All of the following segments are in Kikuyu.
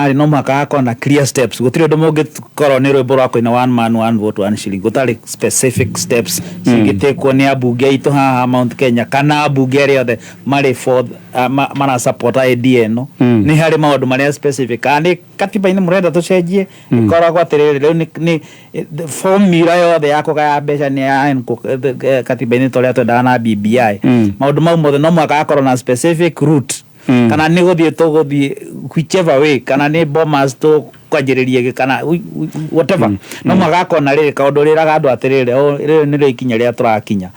Rĩ, no mũhaka hakorwo na clear steps. Gũtirĩ ũndũ mũngĩkorwo nĩ rwĩmbo rwa kũina "one man, one vote, one shilling" gũtarĩ specific steps cingĩtĩkwo nĩ ambunge aitũ haha Mount Kenya kana ambunge arĩa othe marĩ for mara support idea ĩno. Nĩ harĩ maũndũ marĩa specific, kana nĩ katiba-inĩ mũrenda tũcenjie, ĩkoragwo atĩrĩrĩ, rĩu nĩ formula yothe ya kũgaya mbeca nĩ ya katiba-inĩ ta ũrĩa twendaga na BBI. Maũndũ mau mothe no mũhaka hakorwo na specific route, kana nĩ gũthiĩ tũgũthiĩ, whichever way, kana nĩ Bomas tũkwanjĩrĩria, kana whatever, no mũhaka hakorwo na rĩrĩ kaũndũ rĩraga andũ atĩrĩrĩ, o rĩrĩ nĩrĩo ikinya rĩrĩa tũrakinya.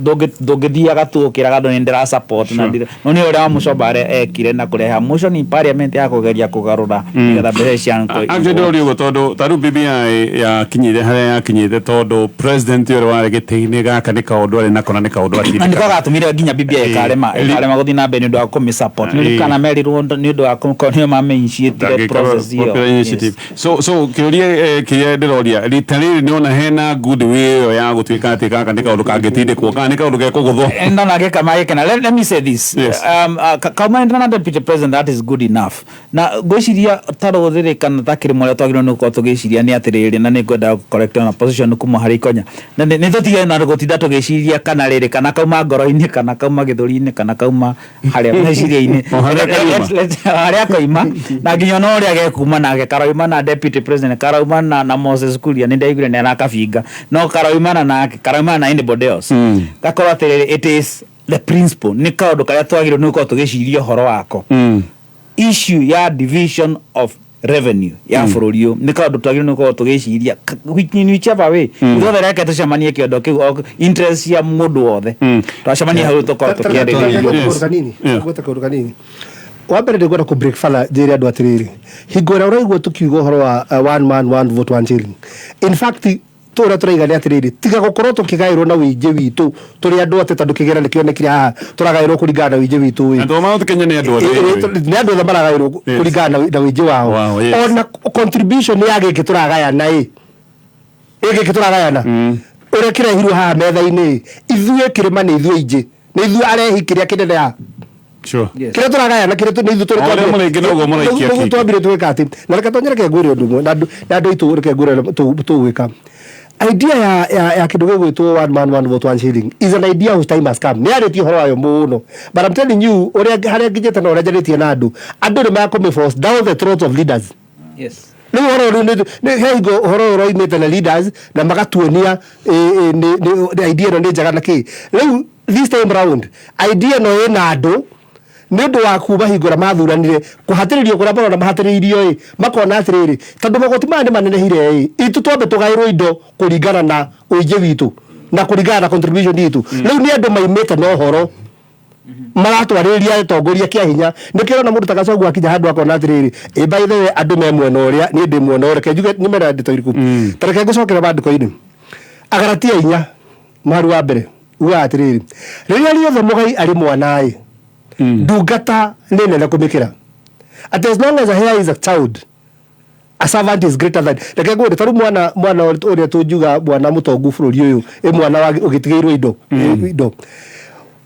Ndũngĩthiaga tu ũkĩraga andũ nĩ ndĩra support na ndĩra no nĩ ũrĩa wa Mũcoba ekire na kũreha motion in parliament ya kũgeria kũgarũra nĩgetha mbeca cia Actually, ndĩroria ũguo tondũ ta rĩu BBI yakinyire harĩa yakinyĩte tondũ president ũrĩa warĩ gĩtĩ-inĩ, gaka nĩ kaũndũ arĩ nako na nĩ kaũndũ na nĩko atindĩkaga. Gatũmire nginya BBI ĩkarema gũthiĩ na mbere nĩ ũndũ wa kũmĩ support. Nĩ kana merirwo nĩ ũndũ wa nĩo mame-initiatire process ĩyo. Popular initiative. So kĩũria kĩrĩa ndĩroria rita rĩrĩ, nĩona hena good way ĩyo ya gũtuĩka atĩ gaka nĩ kaũndũ kangĩtindĩkwo kana nĩ kaũndũ gekũgũthwo? No, na gĩkena. Let me say this. Yes. Kauma na deputy president, that is good enough. Na ngwĩciria ta rũrĩrĩ kana ta kĩrĩma, ũrĩa twagĩrĩirwo nĩ gũkorwo tũgĩciria nĩ atĩrĩrĩ, na nĩ ngwenda correct na position kuma harĩ Ikonya, na nĩ tũtige na gũtinda tũgĩciria kana rĩrĩ, kana kauma ngoro-inĩ, kana kauma gĩthũri-inĩ, kana kauma harĩa meciria-inĩ. O harĩa kauma. Harĩa koima, na nginya ona ũrĩa gekuma nake karoima na deputy president, karauma na Moses Kuria, nĩ ndaiguire nĩ arakabinga, no karoimana nake, karoimana na anybody else, gakorwo atĩrĩrĩ, it is the principle, nĩ kaũndũ karĩa twagĩrĩirwo nĩ gũkorwo tũgĩciria ũhoro wako. Issue ya division of revenue ya bũrũri ũyũ nĩ kaũndũ twagĩrĩirwo nĩ gũkorwo tũgĩciria in whichever way. Ithuothe reke tũcemanie kĩondo kĩu, interest cia mũndũ wothe, twacemania hau tũkorwo tũkĩarĩrĩria. Yes. Kanini. Gweta kaũndũ kanini. Wa mbere, ndĩngwenda kũ break fala njĩre andũ atĩrĩrĩ, hingo ĩrĩa ũraigua tũkiuga ũhoro wa one man, one vote, one shilling, in fact tũrĩa tũraiga nĩ atĩrĩrĩ, tiga gũkorwo tũkĩgaĩrwo na wĩingĩ witũ tũrĩ andũ atĩ tondũ kĩgĩra nĩ kĩonekire haha tũragaĩrwo kũringana na wĩingĩ witũ ĩ. Na tondũ Mount Kenya nĩ andũ othe. Nĩ andũ othe maragaĩrwo kũringana na wĩingĩ wao. Wao, yes. Ona contribution ya gĩkĩ tũragayana ĩ, ĩ gĩkĩ tũragayana ũrĩa kĩrehirwo haha metha-inĩ, ithuĩ kĩrĩma nĩ ithuĩ ingĩ, nĩ ithuĩ arehi kĩrĩa kĩnene haha. Kĩrĩa tũragayana kĩrĩa nĩ ithuĩ tũrĩ O ũrĩa mũrĩ noguo mũraikia nĩguo kĩngĩ. Twambire twĩka atĩ, na reke tonye, reke ngwĩre ũndũ ũmwe na andũ aitũ, reke ngwĩre ũrĩa tũgwĩka. Idea ya kĩndũ gĩgwĩtwo one man, one vote, one shilling is an idea whose time has come. Nĩ arĩtie ũhoro wayo mũno, but I'm telling you, ũrĩa harĩa nginyĩte na ũrĩa njarĩtie na andũ, andũ nĩ makũmĩ force down the throats of leaders. Rĩu ũhoro ũyũ nĩ he hingo ũhoro ũyũ ũroimĩte na leaders na magatuonia nĩ idea ĩno nĩ njega na kĩ. Rĩu this time round idea ĩno ĩna andũ nĩ ũndũ wa kuma hingo ĩrĩa mathuranire kũhatĩrĩrio kũrĩa marona mahatĩrĩirio ĩ, makona atĩrĩrĩ, tondũ magoti maya nĩ manenehire ĩ, itũ twambe tũgaĩrwo indo kũringana na ũingĩ witũ na kũringana na contribution itũ. Rĩu nĩ andũ maimĩte na ũhoro maratwarĩrĩria atongoria kĩa hinya. Nĩkĩo ũrona mũndũ ta Gachagua akinya handũ akona atĩrĩrĩ, ĩ, by the way, andũ me mwena ũrĩa, niĩ ndĩ mwena ũrĩa. Reke njuge nyumĩra ndeto irĩkũ. Ta reke ngũcokere maandĩko-inĩ, Agalatia 4 mũhari wa mbere ugaga atĩrĩrĩ, rĩrĩa rĩothe mũgai arĩ mwana ĩ, ndungata nĩ nene kũmĩkĩra. At as long as a heir is a child, a servant is greater than. Reke ngwĩre, tarĩu mwana ũrĩa tũngiuga mwana mũtongu bũrũri ũyũ ĩ, mwana ũgĩtigĩirwo indo,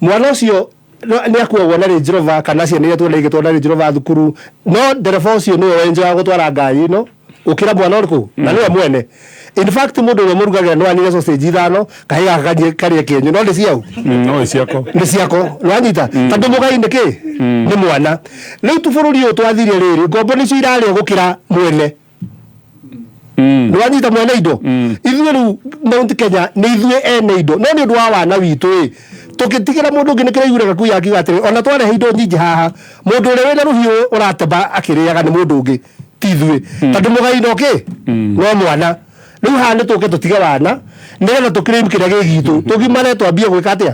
mwana ũcio nĩ akuagwo na Range Rover, kana ciana iria tuona igĩtwo na Range Rover thukuru, no ndereba ũcio nĩwe wenjaga gũtwara ngari ĩno gũkĩra mwana ũrĩkũ na nĩwe mwene. In fact, mũndũ ũrĩa mũrugagĩra no anine sausage ithano, kahĩ gaka karĩe kĩenyũ, no nĩ ciau. No ciako. Nĩ ciako, nĩwanyita, tondũ mũgai nĩ kĩ nĩ mwana. Rĩu tu bũrũri ũyũ twathire rĩrĩ, ngombo nĩcio irarĩa gũkĩra mwene. Nĩwanyita, mwene indo ithuĩ rĩu Mount Kenya nĩ ithuĩ ene indo, no nĩ ũndũ wa wana witũ ĩ, tũgĩtigĩra mũndũ ũngĩ. Nĩ kĩraiguire Gakuya akiuga atĩrĩ, ona twarehe indo nyingĩ haha, mũndũ ũrĩa wĩna rũhiũ ũratema akĩrĩaga nĩ mũndũ ũngĩ, ti ithuĩ, tondũ mũgai no kĩ no mwana. Rĩu haha nĩ tũke tũtige wana nĩgetha tũkĩrĩm kĩrĩa gĩ gitũ, tũgimare, twambie gwĩka atĩa,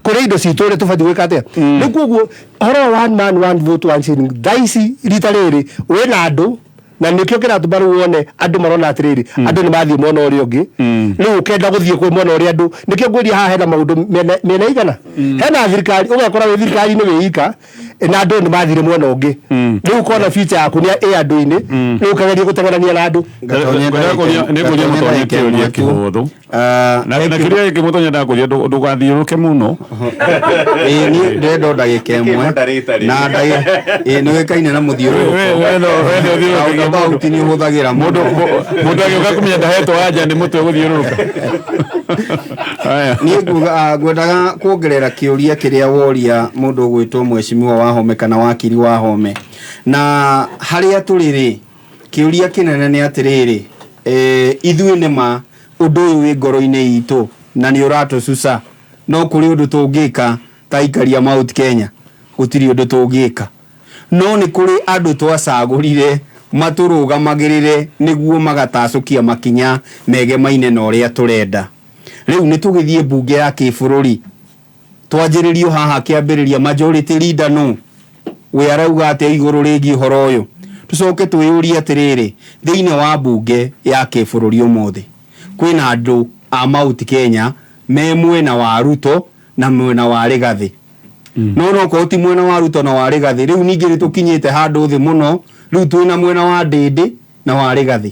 kũrĩa indo citũ ũrĩa tũbatiĩ gwĩka atĩa. Rĩu koguo ũhoro wa one man, one vote, one shilling, thaa ici rita rĩrĩ wĩna andũ, na nĩkĩo kĩratũma rĩu wone andũ marona atĩrĩrĩ, andũ nĩ mathiĩ mwena ũrĩa ũngĩ. Rĩu ũkenda gũthiĩ kwĩ mwena ũrĩa andũ, nĩkĩo ngwĩria haha hena maũndũ mĩena igana, hena thirikari, ũgekora wĩ thirikari-inĩ wĩ ika na andũ nĩ mathire mwena ũngĩ. Rĩu ũkona future yaku nĩ ĩ andũ-inĩ, rĩu ũkageria gũteng'erania na andũ. Nĩngũria Mũtonyi kĩũria kĩhũthũ, na kĩũria gĩkĩ, Mũtonyi, ndakũria ndũgathiũrũke mũno. Ĩĩ, niĩ ndĩrenda o ndagĩka ĩmwe na ndagĩ ĩĩ nĩ ũĩkaine na mũthiũrũrũko. We Mũtwe ũthiũrũrũkagia mũndũ. Roundabout nĩ ũhũthagĩra Mũndũ mũndũ agĩũka kũmenya ndahetwo anja nĩ mũtwe gũthiũrũrũka. Haya. Niĩ nguga ngwendaga kuongerera kĩũria kĩrĩa woria mũndũ ũgwĩtwo mheshimiwa Wahome kana wakiri Wahome, na harĩa tũrĩ rĩ, kĩũria kĩnene nĩ atĩrĩrĩ, ithuĩ nĩma ũndũ ũyũ wĩ ngoro-inĩ itũ na nĩ ũratũcuca, no kũrĩ ũndũ tũngĩka ta aikari a Mount Kenya? Gũtirĩ ũndũ tũngĩka, no nĩ kũrĩ andũ twacagũrire matũrũgamagĩrĩre nĩguo magatacũkia makinya megemaine na ũrĩa tũrenda. Rĩu nĩ tũgĩthiĩ mbunge ya kĩbũrũri, twanjĩrĩrio haha kĩambĩrĩria, majority leader no we arauga atĩa igũrũ rĩgiĩ ũhoro ũyũ? Tũcoke twĩyũrie atĩrĩrĩ, thĩinĩ wa mbunge ya kĩbũrũri ũmũthĩ kwĩna andũ a Mount Kenya me mwena wa Ruto na mwena wa Rigathĩ, no korwo ti mwena wa Ruto na wa Rigathĩ. Rĩu ningĩ nĩ tũkinyĩte handũ thĩ mũno, rĩu twĩna mwena wa Ndĩndĩ na wa Rigathĩ.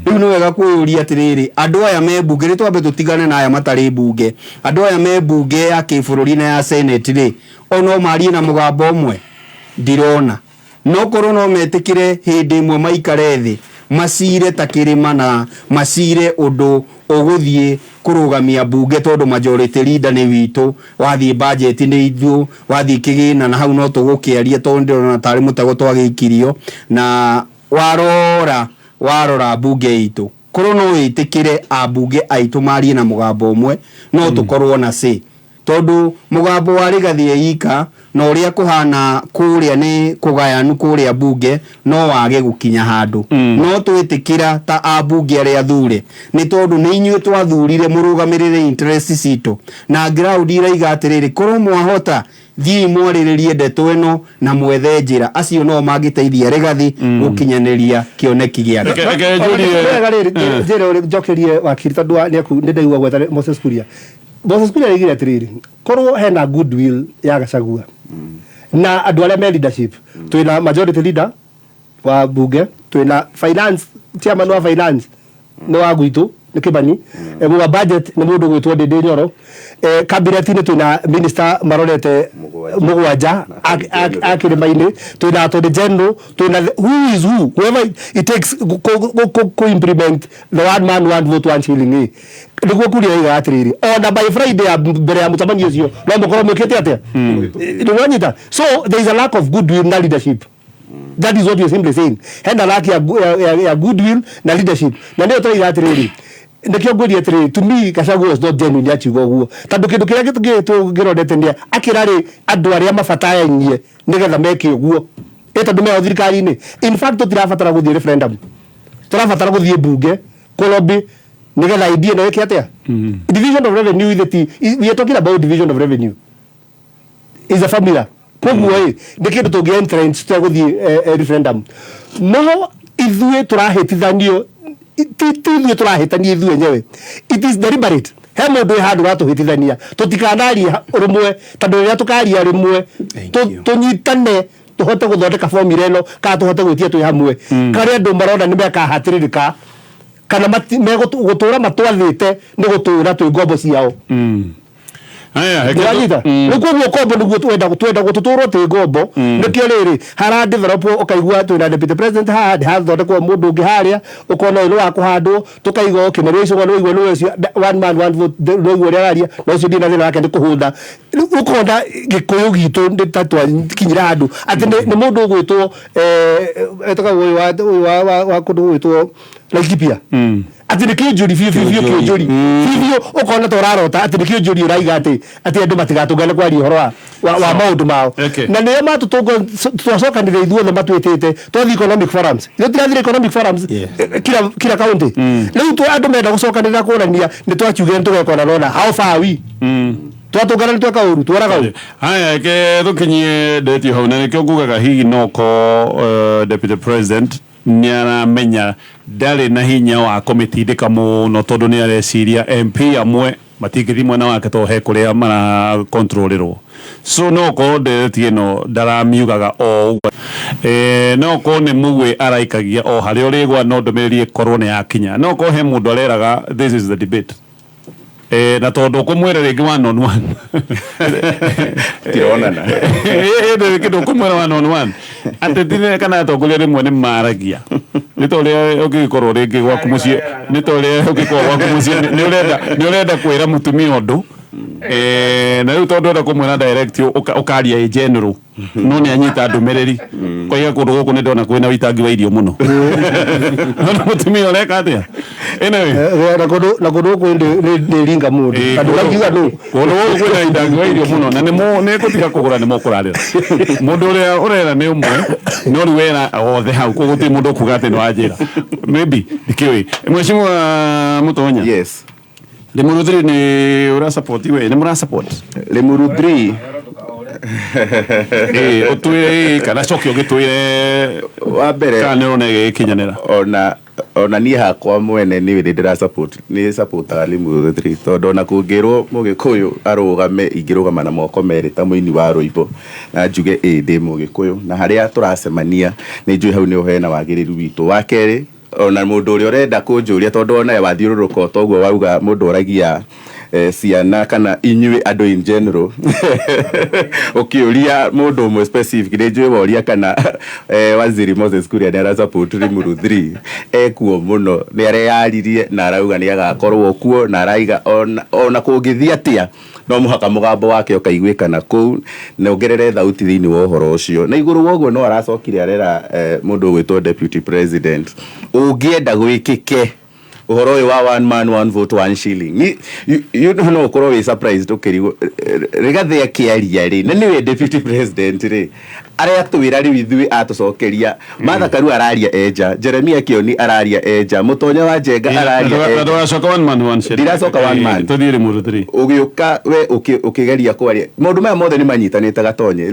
Rĩu nĩ wega kwĩyũria atĩrĩrĩ, andũ aya me mbunge, nĩ twambe tũtigane na aya matarĩ mbunge, andũ aya me mbunge ya kĩbũrũri na ya senate rĩ, o no marie na mũgambo ũmwe? Ndirona. No korwo no metĩkĩre hĩndĩ ĩmwe maikare thĩ macire ta kĩrĩma na macire ũndũ ũgũthiĩ kũrũgamia mbunge, tondũ majority leader nĩ witũ, wathiĩ budget nĩ ithuũ, wathiĩ kĩgĩna na hau no tũgũkĩaria, tondũ ndĩrona tarĩ mũtego twagĩikirio. Na warora warora mbunge itũ, korwo no wĩtĩkĩre ambunge aitũ marie na mũgambo ũmwe, no tũkorwo na say, tondũ mũgambo wa Rigathĩ eika na ũrĩa kũhana kũrĩa nĩ kũgayanu kũrĩa mbunge, no wage gũkinya handũ. No twĩtĩkĩra ta ambunge arĩa athure, nĩ tondũ nĩ inyuĩ twathurire mũrũgamĩrĩre interest citũ, na ground iraiga atĩrĩrĩ, korwo mwahota thiĩi mwarĩrĩrie ndeto ĩno na mwethe njĩra, acio no mangĩteithia Rigathĩ gũkinyanĩria kĩoneki gĩake. Reke njũrie. Wega rĩrĩ, njĩre ũrĩ njokerie wakiri, tondũ nĩ ndaigua gwetha Moses Kuria. Moses Kuria aigire atĩrĩrĩ, korwo hena goodwill ya Gachagua na andũ arĩa me leadership, twĩna majority leader wa bunge, twĩna finance chairman wa finance nĩ wa gwitũ nĩ Kĩmani, wa budget nĩ mũndũ gwĩtwo Ndĩndĩ Nyoro, cabinet-inĩ twĩna minister marorete mũgwanja a kĩrĩma-inĩ, twĩna attorney general, twĩna who is who, whoever it takes ku implement the one man, one vote, one shilling. Nĩguo Kuria oigaga atĩrĩrĩ, ona by Friday ya mbere ya mũcemanio ũcio no mũkorwo mwĩkĩte atĩa? Nĩ wanyita? So there is a lack of goodwill na leadership. That is what you're simply saying. Hena lack ya goodwill na leadership, na nĩyo tũraiga atĩrĩrĩ, nĩkĩo ngwĩria atĩrĩrĩ, to me Gachagua was not genuine akiuga ũguo, tondũ kĩndũ kĩrĩa tũngĩrorete nĩ akĩrarĩ andũ arĩa mabatainie nĩgetha meke ũguo, ĩ tondũ meho thirikari-inĩ. In fact, tũtirabatara gũthiĩ referendum, tũrabatara gũthiĩ mbunge kũlobby nĩgetha idea ĩno ĩke atĩa? Division of revenue ithe ti, we are talking about division of revenue is a formula, koguo ĩ nĩ kĩndũ tũngĩ entrench tũtegũthiĩ referendum. No ithuĩ tũrahĩtithanio, ti ithuĩ tũrahĩtania ithuĩ enyewe, it is deliberate. He mũndũ wĩ handũ ũratũhĩtithania tũtikanarie rĩmwe, tondũ rĩrĩa tũkaria rĩmwe tũnyitane tũhote gũthondeka formula ĩno kana tũhote gwĩtia twĩ hamwe, karĩa andũ marona nĩ mekahatĩrĩrĩka kana megũtũra matwathĩte nĩ gũtũra twĩ ngombo ciao. Haya, reke Nĩwanyita? Rĩu koguo ngombo nĩguo twenda gũtũtũrwo twĩ ngombo. Nĩkĩo rĩrĩ hara develop, ũkaigua twĩna deputy president haha, nĩ hathondekwo mũndũ ũngĩ harĩa, ũkona ũyũ nĩ wa kũhandwo, tũkaigua Kĩmani wa Ichung'wa nĩwaigua nĩwe ũcio one man, one vote, nĩwaigua ũrĩa araria, na ũcio ndirĩ na thĩna wake nĩ kũhũnda. Rĩu ũkona Gĩkũyũ gitũ nĩ ta twakinyire handũ atĩ nĩ mũndũ ũgwĩtwo etaga ũyũ wa kũndũ gũgwĩtwo Laikipia, atĩ nĩ kĩnjũri biũ biũ biũ, kĩnjũri biũ biũ, ũkona ta ũrarota atĩ nĩ kĩnjũri ũraiga atĩ andũ matigatũngane kwaria ũhoro wa maũndũ mao. Na nĩo matũtũnga twacokanire ithuothe matwĩtĩte twathiĩ economic forums, ithuĩ tirathire economic forums kila county. Rĩu andũ menda gũcokanĩrĩra kũrania nĩ twakiugire nĩ tũgekona nona how far are we twatũngana nĩ tweka ũru tworaga ũru. Haya, reke tũkinyie ndeti hau, na nĩkĩo ngugaga hihi noko deputy president nĩ aramenya ndarĩ na hinya wa kũmĩtindĩka mũno, tondũ nĩ areciria MP amwe matingĩthiĩ mwena wake tondũ he kũrĩa marakontrolĩrwo. So no korwo ndereti ĩno ndaramiugaga o ũguo, no korwo nĩ mũgwe araikagia o harĩa ũrĩgwa, no ndũmĩrĩri ĩkorwo nĩ yakinya, no korwo he mũndũ areraga this is the debate. Na tondũ ũkũmwĩra rĩngĩ one on one. Tironana. Kĩndũ ũkũmwĩra one on one ateti kana atongoria rĩmwe nĩ maragia, nĩ ta ũrĩa ũngĩgĩkorwo rĩngĩ gwaku mũciĩ, nĩ ta ũrĩa ũngĩkorwo gwaku mũciĩ, nĩ ũrenda kwĩra mũtumia ũndũ, na rĩu tondũ ũrenda kũmwĩra direct, ũkaria in general, no nĩ anyita ndũmĩrĩri koiga kũndũ gũkũ nĩ ndona kwĩna ũitangi wa irio mũno, no nĩ mũtumia ũreka atĩa? Anyway. Na kũndũ gũkũ nĩ ringa mũndũ andũ makiuga nũ. Kũndũ gũkũ kwĩna itangi wa irio mũno na nĩ gũtiga kũgũra nĩ mũkũrarĩra mũndũ ũrĩa ũrera nĩ ũmwe, no rĩu wera othe hau koguo gũtirĩ mũndũ ũkuga atĩ nĩ wanjĩra, maybe ndikĩũĩ. Mheshimiwa Mũtonya. Yes. Limuru 3 nĩ ũra support, we nĩ mũra support? Limuru 3. Ũtwĩre kana coke ũgĩtwĩre. Wa mbere, kana nĩ ũrona ĩgĩkinyanĩra? Ona niĩ hakwa mwene nĩ wĩrĩ ndĩra support, nĩ supportaga Limuru 3, tondũ ona kũngĩrwo mũgĩkũyũ arũgame, ingĩrũgama na moko merĩ ta mũini wa rwĩmbo na njuge ĩ ndĩ mũgĩkũyũ, na harĩa tũracemania nĩ njũĩ hau nĩho hena wagĩrĩru witũ. Wa kerĩ, ona mũndũ ũrĩa ũrenda kũnjũria, tondũ onawe wathiũrũrũka toguo wauga mũndũ oragia ciana kana inyuĩ andũ in general, ũkĩũria mũndũ ũmwe specific, nĩ njũĩ woria kana Waziri Moses Kuria nĩ ara support Limuru 3, ekuo mũno, nĩ areyaririe na arauga nĩ agakorwo kuo, na araiga ona kũngĩthiĩ atĩa no mũhaka mũgambo wake ũkaiguĩkana kũu na ongerere thauti thĩinĩ wa ũhoro ũcio. Na igũrũ wa ũguo, no aracokire arera mũndũ ũgwĩtwo deputy president, ũngĩenda gwĩkĩke ũhoro ũyũ wa one man one vote one shilling, you know, no ũkorwo wĩ surprised ũkĩrigwo Rigathĩ akĩaria rĩ, na nĩwe deputy president rĩ, arĩa twĩra rĩu ithuĩ atũcokeria. Martha Karua araria enja, Jeremia Kioni araria enja, Mũtonya wa Njenga araria enja. Ndũgacoka one man one shilling. Ndiracoka one man. Tũthiĩ Limuru 3. Ũgĩũka we ũkĩgeria kwaria maũndũ maya mothe nĩ manyitanĩte gatonye.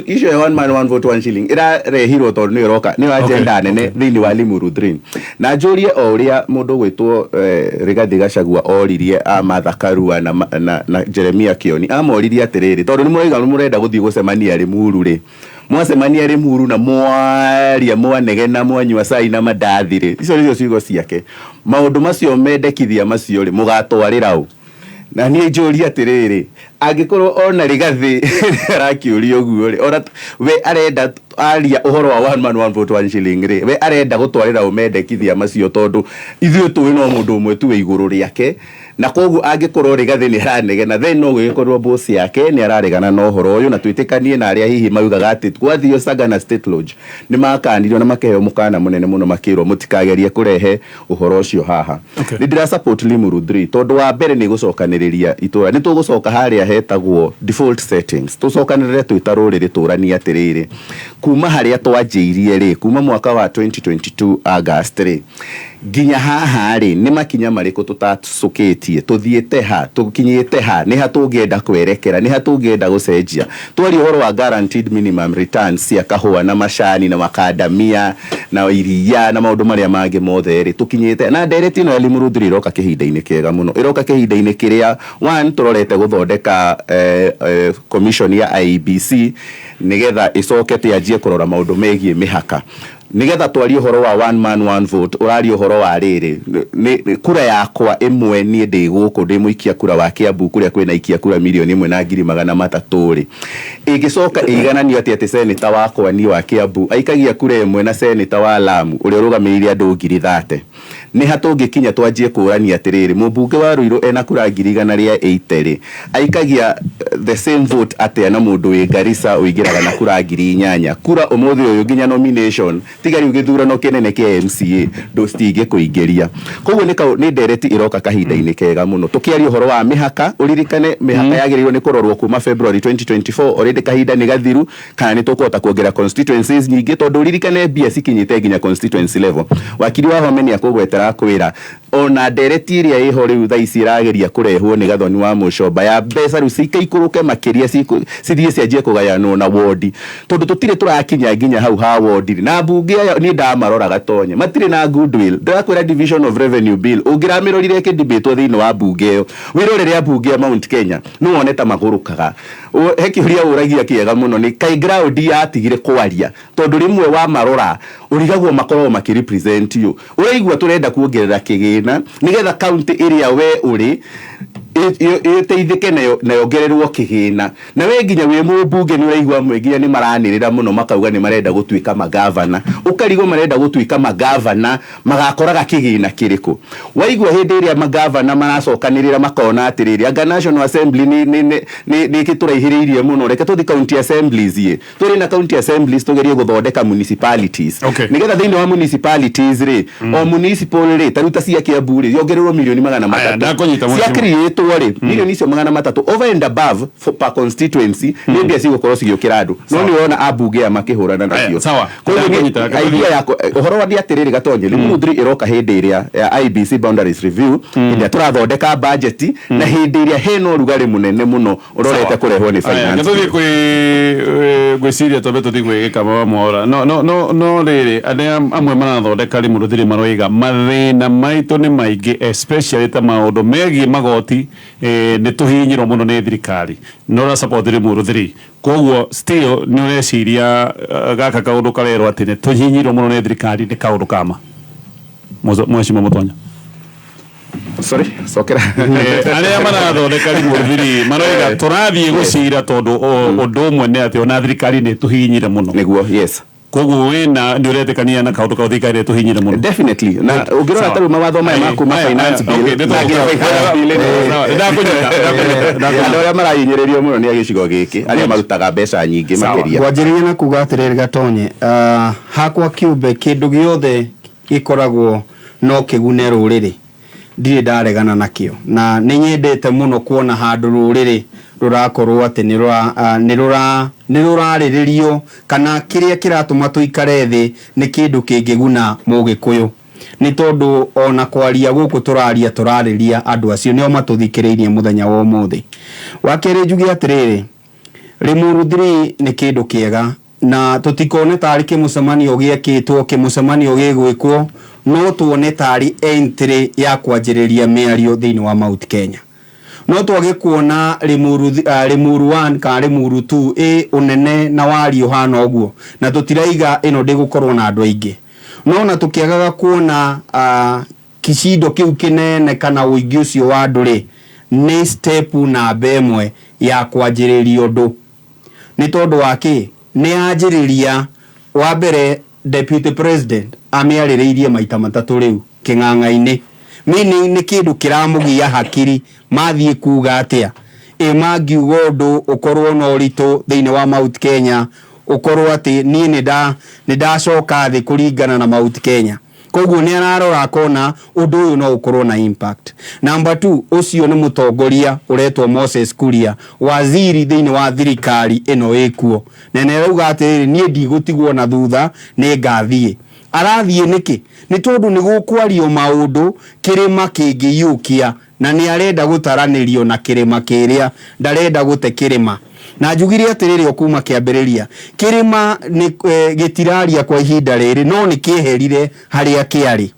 Icio ya one man one vote one shilling ĩrarehirwo tondũ nĩyo ĩroka, nĩyo agenda nene thĩinĩ wa Limuru 3. Na njũrie o ũrĩa mũndũ ũgwĩtwo Rigathĩ Gachagua oririe a Martha Karua na Jeremia Kioni, amoririe atĩrĩrĩ, tondũ nĩ mũraiga nĩ mũrenda gũthiĩ gũcemania Limuru rĩ, mwacemania Limuru na mwaria, mwanegena, mwanyua cai na mandathi rĩ, icio nĩcio ciugo ciake, maũndũ macio mendekithia macio rĩ, mũgatwarĩra ũ? Na niĩ njũrie atĩrĩrĩ, angĩkorwo ona Rigathĩ arakĩũria ũguo rĩ, ona we arenda aria ũhoro wa one man one vote one shilling rĩ, we arenda gũtwarĩra ũmendekithia macio, tondũ ithuĩ tũĩ no mũndũ ũmwe tu wĩ igũrũ rĩake, na koguo angĩkorwo Rigathĩ nĩ aranegena, then no gũgĩkorwo boss yake nĩ araregana na ũhoro ũyũ. Na twĩtĩkanie na arĩa hihi maugaga atĩ gwathio Sagana State Lodge nĩ makanirio na makĩheo mũkana mũnene mũno, makĩrwo mũtikagerie kũrehe ũhoro ũcio haha. Nĩ ndĩra support Limuru 3 tondũ wa mbere nĩ gũcokanĩrĩria itũra, nĩ tũgũcoka harĩa hetagwo default settings, tũcokanĩrĩre twĩ ta rũrĩrĩ, tũranie atĩrĩrĩ, kuma harĩa twanjĩirie rĩ, kuma mwaka wa 2022 August rĩ nginya haha rĩ, nĩ makinya marĩkũ tũtacũkĩtie, tũthiĩte ha, tũkinyĩte ha, nĩ ha tũngĩenda kwerekera, nĩ ha tũngĩenda gũcenjia. Twaria ũhoro wa guaranteed minimum returns cia kahũa na macani na makandamia na iria na maũndũ marĩa mangĩ mothe rĩ, tũkinyĩte na ndereti ĩno ya Limuru 3 ĩroka kĩhinda-inĩ kĩega mũno, ĩroka kĩhinda-inĩ kĩrĩa one tũrorete gũthondeka commission ya IEBC nĩgetha ĩcoke tĩanjie kũrora maũndũ megiĩ mĩhaka, nigetha twarie ũhoro wa one man one vote. Ũraria ũhoro wa rĩrĩ, nĩ kura yakwa ĩmwe, niĩ ndĩ gũkũ ndĩ mũikia kura wa Kiambu kũrĩa kwĩna ikia kura 1,300,000 rĩ, ĩngĩcoka ĩigananio atĩ seneta wakwa niĩ wa Kiambu aikagia kura ĩmwe na seneta wa Lamu ũrĩa ũrũgamĩrĩire andũ 30,000, nĩ ha tũngĩkinya twanjie kũrania atĩrĩrĩ, mũmbunge wa Ruiru ena kura 180,000 rĩ, aikagia the same vote atĩa na mũndũ wĩ Garissa ũingĩraga na kura 8,000? Kura ũmũthĩ ũyũ nginya nomination, tiga rĩu gĩthurano kĩnene kĩa MCA, ndũ citingĩkũingĩria. Koguo nĩ ndereti ĩroka kahinda-inĩ kega mũno. Tũkĩaria ũhoro wa mĩhaka, ũririkane mĩhaka yagĩrĩirwo nĩ kũrorwo kuma February 2024, already kahinda nĩ gathiru, kana nĩ tũkũhota kuongerera constituencies nyingĩ, tondũ ũririkane mbia cikinyĩte nginya constituency level. Wakiri wa Home nĩ akũgwetera akwĩra ona ndereti ĩrĩa ĩho rĩu thaa ici ĩrageria kũrehwo nĩ Gathoni wa Mũcomba ya mbeca rĩu cikaikũrũke makĩria, cithiĩ cianjie kũgayanwo na wondi, tondũ tũtirĩ tũrakinya nginya hau ha wondi. Na mbunge aya niĩ ndamarora gatonye matirĩ na goodwill. Ndĩrakwĩra division of revenue bill ũngĩramĩrorire ĩkĩdebatwo thĩinĩ wa mbunge ĩyo, wĩrorere ambunge a Mount Kenya nĩ wone ta magũrũkaga. He kĩũria ũragia kĩega mũno, nĩ kaĩ ground yatigire kwaria, tondũ rĩmwe wamarora ũrigagwo makoragwo makĩrepresent you. Ũraigua tũrenda kuongerera kĩgĩna nĩgetha county ĩrĩa we ũrĩ Ĩteithĩke nayo na yongererwo kĩgĩna. Na we nginya wĩ mũmbunge nĩ ũraigua amwe nginya nĩ maranĩrĩra mũno makauga nĩ marenda gũtuĩka magavana. Ũkarigwo marenda gũtuĩka magavana magakoraga kĩgĩna kĩrĩkũ? Waigua hĩndĩ ĩrĩa magavana maracokanĩrĩra makona atĩrĩrĩ, anga National Assembly nĩ ĩgĩtũraihĩrĩirie mũno, reke tũthiĩ county assemblies ĩ. Tũrĩ na county assemblies tũgerie gũthondeka municipalities. Nĩgetha thĩinĩ wa municipalities rĩ, o municipal rĩ, ta rĩu ta cia Kiambu rĩ, yongererwo milioni magana Aya, matatũ. Ndakũnyita Cia mheshimiwa. create rĩ, milioni icio 300 over and above for per constituency nĩ mbia cigũkorwo cigĩũkĩra andũ. No nĩ ũrona ambunge aya makĩhũrana Aya, nacio. sawa. Koguo Ndakũnyita, idea ya ũhoro wa nĩ atĩrĩrĩ Gatonye, Limuru 3 ĩroka hĩndĩ ĩrĩa ya IEBC boundaries review, hĩndĩ ĩrĩa tũrathondeka budget na hĩndĩ ĩrĩa hena ũrugarĩ mũnene mũno ũrorete kũrehwo nĩ Aya, finance. Tũthiĩ kwĩ ngwĩciria twambe tũthiĩ gwĩ gĩkama wa Mwaũra. No rĩrĩ, arĩa amwe marathondeka Limuru 3 maroiga mathĩna maitũ nĩ maingĩ, especially ta maũndũ megiĩ magoti, nĩ tũhihinyirwo mũno nĩ thirikari no ũra support Limuru 3. Koguo still nĩ ũreciria gaka kaũndũ karerwo atĩ nĩ tũhihinyirwo mũno nĩ thirikari nĩ kaũndũ kama Mheshimiwa Mũtonya? Sorry, cokera. Arĩa marathondeka Limuru 3 maroiga tũrathiĩ gũcira tondũ ũndũ ũmwe nĩ atĩ ona thirikari nĩ ĩtũhihinyire mũno. Nĩguo, yes. Koguo wĩna nĩ ũretĩkania na kaũndũ kau, thirikari nĩ ĩtũhihinyire mũno? Definitely. Na ũngĩrora Sawa. ta rĩu mawatho maya ma kuma Aya, finance aya, bill okay, na nginya finance bill Sawa, ndakũnyita, ndakũnyita, ndakũnyita. Andũ arĩa marahinyĩrĩrio mũno nĩ a gĩcigo gĩkĩ arĩa marutaga mbeca nyingĩ Sawa. makĩria. Ngwanjĩrĩria na kuga atĩrĩrĩ Gatonye, hakwa kĩũmbe kĩndũ gĩothe gĩkoragwo no kĩgune rũrĩrĩ ndirĩ ndaregana nakĩo, na nĩ nyendete mũno kuona handũ rũrĩrĩ rũrakorwo atĩ nĩ rũrarĩrĩrio kana kĩrĩa kĩratũma tũikare thĩ nĩ kĩndũ kĩngĩguna mũgĩkũyũ, nĩ tondũ ona kwaria gũkũ tũraria tũrarĩria andũ acio nĩo matũthikĩrĩirie mũthenya wa ũmũthĩ. Wa kerĩ, njuge atĩrĩrĩ, Limuru 3 nĩ kĩndũ kĩega na tũtikone tarĩ kĩmũcemanio gĩekĩtwo, kĩmũcemanio gĩgwĩkwo, no tuone tarĩ entry ya kwanjĩrĩria mĩario thĩinĩ wa Mount Kenya. No twage kuona Limuru 1 kana Limuru 2 ĩ ũnene na wariĩ ũhana ũguo, na tũtiraiga ĩno ndĩgũkorwo na andũ aingĩ, no na tũkĩagaga kuona kicindo kĩu kĩnene kana ũingĩ ũcio wa andũ rĩ, nĩ step namba ĩmwe ya kwanjĩrĩria ũndũ. Nĩ tondũ wa kĩ? Nĩ yanjĩrĩria wa mbere, deputy president amĩarĩrĩirie maita matatũ rĩu kĩng'ang'a-inĩ, meaning nĩ kĩndũ kĩramũgia hakiri mathiĩ kuga atĩa, ĩ mangiuga ũndũ ũkorwo na ũritũ thĩinĩ wa Mount Kenya, ũkorwo atĩ niĩ nĩ ndacoka thĩ kũringana na Mount Kenya. Koguo nĩ ararora akona ũndũ ũyũ no ũkorwo na impact. Number 2, ũcio nĩ mũtongoria ũretwo Moses Kuria, waziri thĩinĩ wa thirikari ĩno ĩkuo, na nĩ arauga atĩrĩrĩ, niĩ ndigũtigwo na thutha, nĩ ngathiĩ. Arathiĩ nĩkĩ? Nĩ tondũ nĩ gũkwario maũndũ kĩrĩma kĩngĩiyũkia, na nĩ arenda gũtaranĩrio na kĩrĩma kĩrĩa, ndarenda gũte kĩrĩma. Na njugire atĩrĩrĩ o kuma kĩambĩrĩria, kĩrĩma nĩ gĩtiraria kwa ihinda rĩrĩ, no nĩ kĩeherire harĩa kĩarĩ,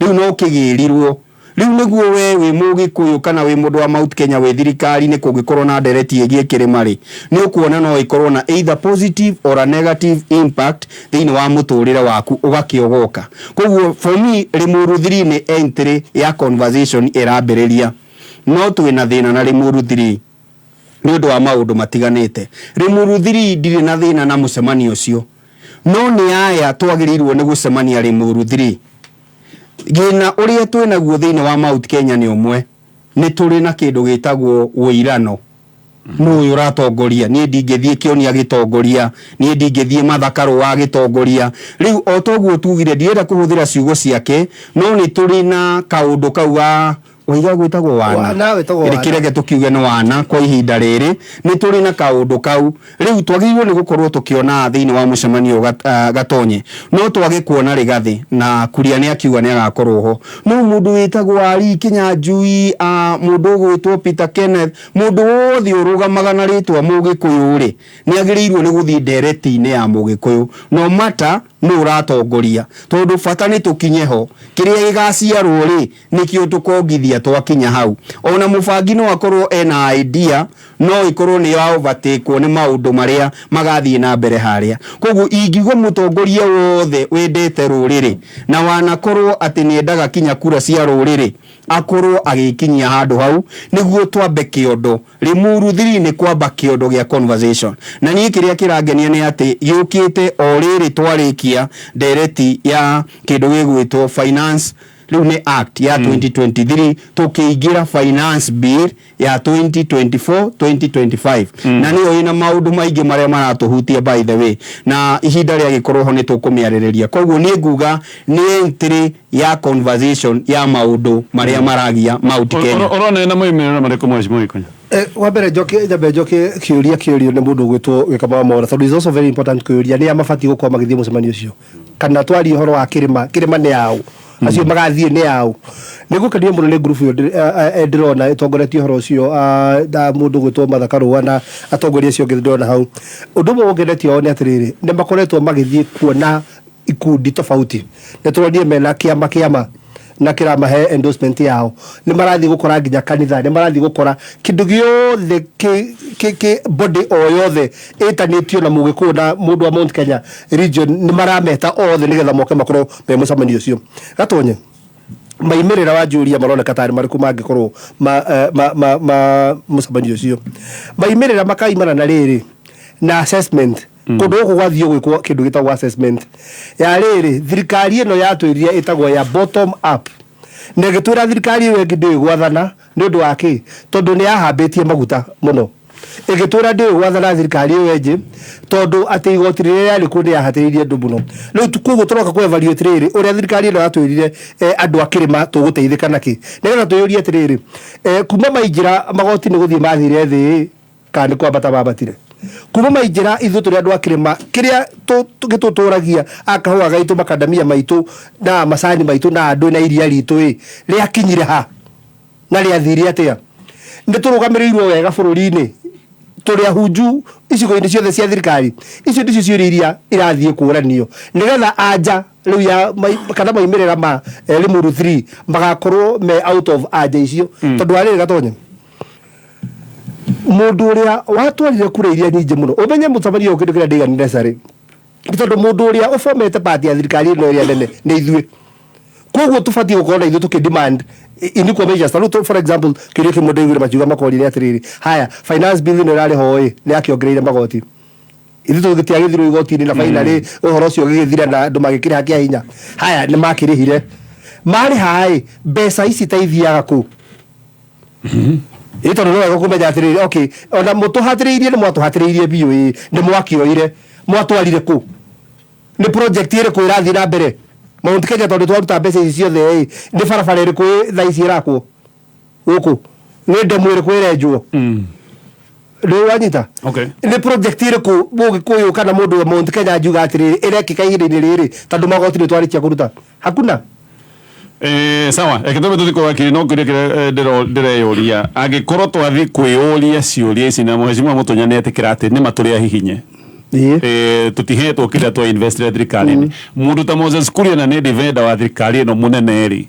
rĩu no kĩgĩrirwo. Rĩu nĩguo we wĩ mũgĩkũyũ kana wĩ mũndũ wa Mount Kenya wĩ thirikari-inĩ, kũngĩkorwo na ndereti ĩgiĩ kĩrĩma rĩ, nĩ ũkuona no ĩkorwo na either positive or a negative impact thĩinĩ wa mũtũrĩre waku ũgakĩogoka. Koguo for me Limuru 3 nĩ entry ya conversation ĩrambĩrĩria, no twĩna thĩna na Limuru 3 nĩ ũndũ wa maũndũ matiganĩte. Limuru 3 ndirĩ na thĩna na mũcemanio ũcio, no nĩ aya twagĩrĩirwo nĩ gũcemania Limuru 3. Gĩna ũrĩa twĩnaguo thĩinĩ wa Mount Kenya nĩ ũmwe, nĩ tũrĩ na kĩndũ gĩtagwo ũirano. Nũ ũyũ ũratongoria? Niĩ ndingĩthiĩ Kĩoni agĩtongoria, niĩ ndingĩthiĩ Mathaka Rũa agĩtongoria. Rĩu o toguo tugire, ndirenda kũhũthĩra ciugo ciake, no nĩ tũrĩ na kaũndũ kau ga waiga gwĩtagwo wana. Wana, wĩtagwo wana. Kĩreke tũkiuge nĩ wana kwa ihinda rĩrĩ, nĩ tũrĩ na kaũndũ kau. Rĩu twagĩrĩirwo nĩ gũkorwo tũkĩona thĩinĩ wa mũcemanio Gatonye, no twage kuona Rigathĩ na Kuria nĩ akiuga nĩ agakorwo ho, no mũndũ wĩtagwo Ali Kinyanjui, mũndũ ũgwĩtwo Peter Kenneth, mũndũ wothe ũrũgamaga na rĩtwa mũgĩkũyũ rĩ, nĩ agĩrĩirwo nĩ gũthiĩ ndereti-inĩ ya mũgĩkũyũ no matter. Nũ ũratongoria? Tondũ bata nĩ tũkinye ho, kĩrĩa gĩgaciarwo rĩ, nĩkĩo tũkongithia twakinya hau. Ona mũbangi no akorwo ena idea, no ĩkorwo nĩ ya overtake nĩ maũndũ marĩa magathiĩ na mbere harĩa. Koguo ingiuga mũtongoria wothe wendete rũrĩrĩ na wanakorwo atĩ nĩendaga kinya kura cia rũrĩrĩ, akorwo agĩkinyia handũ hau nĩguo twambe kĩondo. Limuru 3 nĩ kwamba kĩondo gĩa conversation. Na niĩ kĩrĩa kĩrangenia nĩ atĩ gĩũkĩte o rĩrĩ twarĩkia ndereti ya kĩndũ gĩgwĩtwo finance, rĩu nĩ act ya 2023, tũkĩingĩra finance bill ya 2024 2025, na nĩyo ĩna maũndũ maingĩ marĩa maratũhutia, by the way, na ihinda rĩagĩkorwo ho nĩ tũkũmĩarĩrĩria. Koguo niĩ nguga nĩ entry ya conversation ya maũndũ marĩa maragia Mount Kenya. Ũrona ĩna moimĩrĩro marĩkũ, mheshimiwa Ikonya? Wa mbere njoke, nyambe njoke kĩũria kĩũrio nĩ mũndũ ũgwĩtwo Gĩkama Mora, tondũ is also very important kwĩyũria nĩ a mabatiĩ gũkorwo magĩthiĩ mũcemanio ũcio, kana twarie ũhoro wa kĩrĩma, kĩrĩma nĩ yaũ, acio magathiĩ nĩ yaũ. Nĩ ngũkenio mũno nĩ ngurubu ĩyo ndĩrona ĩtongoretie ũhoro ũcio, na mũndũ ũgwĩtwo Martha Karũa na atongoria acio angĩ ndĩrona hau. Ũndũ ũmwe wongeretie wao nĩ atĩrĩrĩ, nĩ makoretwo magĩthiĩ kuona ikundi tofauti. Nĩ tũronire mena kĩama na kĩramahe endorsement yao, nĩ marathiĩ gũkora nginya kanitha, nĩ marathiĩ gũkora kĩndũ gĩothe kĩ body o yothe ĩtanĩtio na mũgĩkũyũ na mũndũ wa Mount Kenya region, nĩ marameta othe nĩgetha moke makorwo me mũcemanio ũcio. Gatonye maimĩrĩra wa njũria maroneka tarĩ marĩkũ mangĩkorwo ma mũcemanio ũcio? Maimĩrĩra makaimana na rĩrĩ na assessment. Kũndũ gũkũ gwathiĩ gwĩkwo kĩndũ gĩtagwo assessment ya rĩrĩ, thirikari ĩno yatwĩrire ĩtagwo ya bottom up, na ĩgĩtwĩra thirikari ĩyo ĩngĩ ndĩũĩ gwathana. Nĩ ũndũ wa kĩ? Tondũ nĩ yahambĩtie maguta mũno. Ĩgĩtwĩra ndĩũĩ gwathana thirikari ĩyo ĩngĩ, tondũ atĩ igoti rĩrĩa rĩarĩ kuo nĩ yahatĩrĩirie andũ mũno. Rĩu koguo tũroka kũ evaluate rĩrĩ, ũrĩa thirikari ĩno yatwĩrire, andũ a kĩrĩma tũgũteithĩka nakĩ, nĩgetha twĩyũrie atĩrĩrĩ, kuma maingĩra magoti nĩ gũthiĩ mathire thĩ kana nĩ kwambata mambatire? Kuma maingĩra, ithuĩ tũrĩ andũ a kĩrĩma, kĩrĩa gĩtũtũragia, akahũa gaitũ, makandamia maitũ na macani maitũ na andũ na iria ritũ ĩ, rĩakinyire ha na rĩathire atĩa? Nĩ tũrũgamĩrĩirwo wega bũrũri-inĩ? Tũrĩ ahunju icigo-inĩ ciothe cia thirikari? Icio nĩcio ciũria iria irathiĩ kũranio, nĩgetha anja rĩu ya kana maumĩrĩra ma Limuru 3 magakorwo me out of anja icio. Tondũ wa rĩrĩ, Gatonye, mũndũ ũrĩa watwarire kura iria nyingĩ mũno, ũmenye mũcemanio ũyũ, kĩndũ kĩrĩa ndĩiganire carĩ nĩ tondũ mũndũ ũrĩa ũbomete party ya thirikari ĩno ĩrĩa nene nĩ ithuĩ. Koguo tũbatiĩ gũkorwo na ithuĩ tũkĩ demand in equal measures. Ta rĩu, for example, kĩũria kĩmwe ndaiguire makiuga makoria nĩ atĩrĩrĩ, haya, finance bill ĩno ĩrarĩ ho ĩ, nĩ yakĩongereire magoti, ithuĩ tũgĩtiagĩthirwo igoti-inĩ na finally ũhoro ũcio ũgĩgĩthira na andũ magĩkĩrĩha kĩa hinya. Haya, nĩ makĩrĩhire, marĩha ĩ, mbeca ici ta ithiaga kũ? Ĩ tondũ nĩ wega kũmenya atĩrĩrĩ, okay, ona mũtũhatĩrĩirie, nĩ mwatũhatĩrĩirie biũ ĩ, nĩ mwakĩoire, mwatwarire kũ? Nĩ project ĩrĩkũ ĩrathiĩ na mbere Mount Kenya? Tondũ twaruta mbeca ici ciothe ĩ, nĩ barabara ĩrĩkũ ĩ thaa ici ĩrakwo gũkũ? Nĩ ndemu ĩrĩkũ ĩrenjwo? Nĩ wanyita? Okay. Nĩ project ĩrĩkũ mũgĩkũyũ kana mũndũ wa Mount Kenya angiuga atĩrĩrĩ, ĩrekĩka ihinda-inĩ rĩrĩ, tondũ magoti nĩ twarĩkia kũruta? Hakuna. Sawa, reke twambe tũthiĩ kwa wakiri. No kĩũria kĩrĩa ndĩreyũria, angĩkorwo twathiĩ kwĩyũria ciũria ici na mheshimiwa Mũtonya nĩ etĩkĩra atĩ nĩma tũrĩ ahihinye, tũtihetwo kĩrĩa twa investire thirikari-inĩ, mũndũ ta Moses Kuria, na nĩ defender wa thirikari ĩno mũnene rĩ,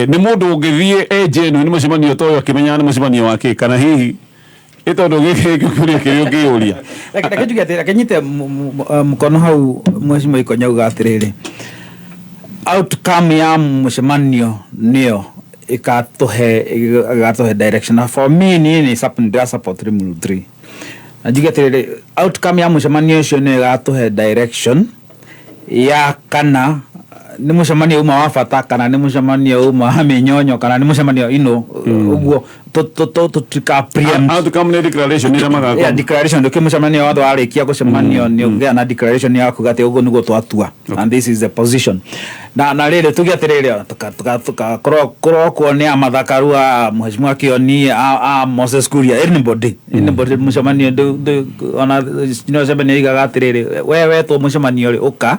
nĩ mũndũ ũngĩthiĩ e genuine mũcemanio ta ũyũ akĩmenyaga nĩ mũcemanio wa kĩ, kana hihi ĩ tondũ gĩkĩ kĩũria kĩrĩa ũngĩyũria? Reke njuge atĩrĩ, reke nyite mũkono hau mheshimiwa Ikonya auga atĩrĩrĩ, outcome ya mũcemanio nĩyo ĩgatũhe direction. Na for me, niĩ nĩ ndĩra support Limuru 3, na njuge atĩrĩrĩ, outcome ya mũcemanio ũcio nĩyo ĩgatũhe direction ya kana nĩ mũcemanio uma wa bata, kana nĩ mũcemanio uma wa mĩnyonyo, kana nĩ mũcemanio ino ũguo tũtika preempt. Outcome nĩ declaration ĩrĩa magakorwo. Yeah, declaration ndũkĩ mũcemanio wothe warĩkia gũcemanio nĩ ũgĩa na declaration ya kuga atĩ ũguo nĩguo twatua and this is the position. Na rĩrĩ, tuge atĩrĩrĩ, tukakorwo kũrokwo nĩ a Mathakaru, a mheshimiwa Kioni, a Moses Kuria, anybody mũcemanio ona no mũcemanio igaga atĩrĩrĩ, we wetwo mũcemanio rĩ, ũka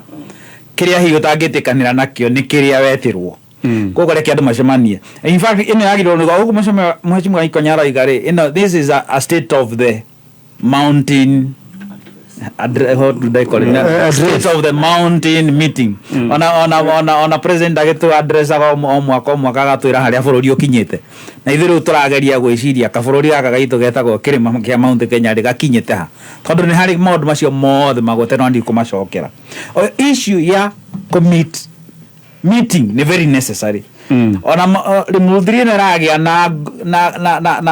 kĩrĩa hihi ũtangĩtĩkanĩra nakĩo nĩ kĩrĩa wetirwo. Koguo reke andũ macemanie. In fact, ĩno yagĩrĩirwo nĩ gũkũ mheshimiwa Ikonya arauga rĩ, ĩno, this is a state of the mountain. What do they call it? Address. State of the mountain meeting. Ona president agĩtũ addressaga o mwaka agatwĩra harĩa bũrũri ũkinyĩte, na ithuĩ rĩu tũrageria gwĩciria kabũrũri gaka gaitũ getagwo kĩrĩma kĩa Mount Kenya rĩ gakinyĩte ha, tondũ nĩ harĩ maũndũ macio mothe magwete no ndikũmacokera. O issue ya commit meeting nĩ very necessary. Ona Limuru 3 nĩ ĩragĩa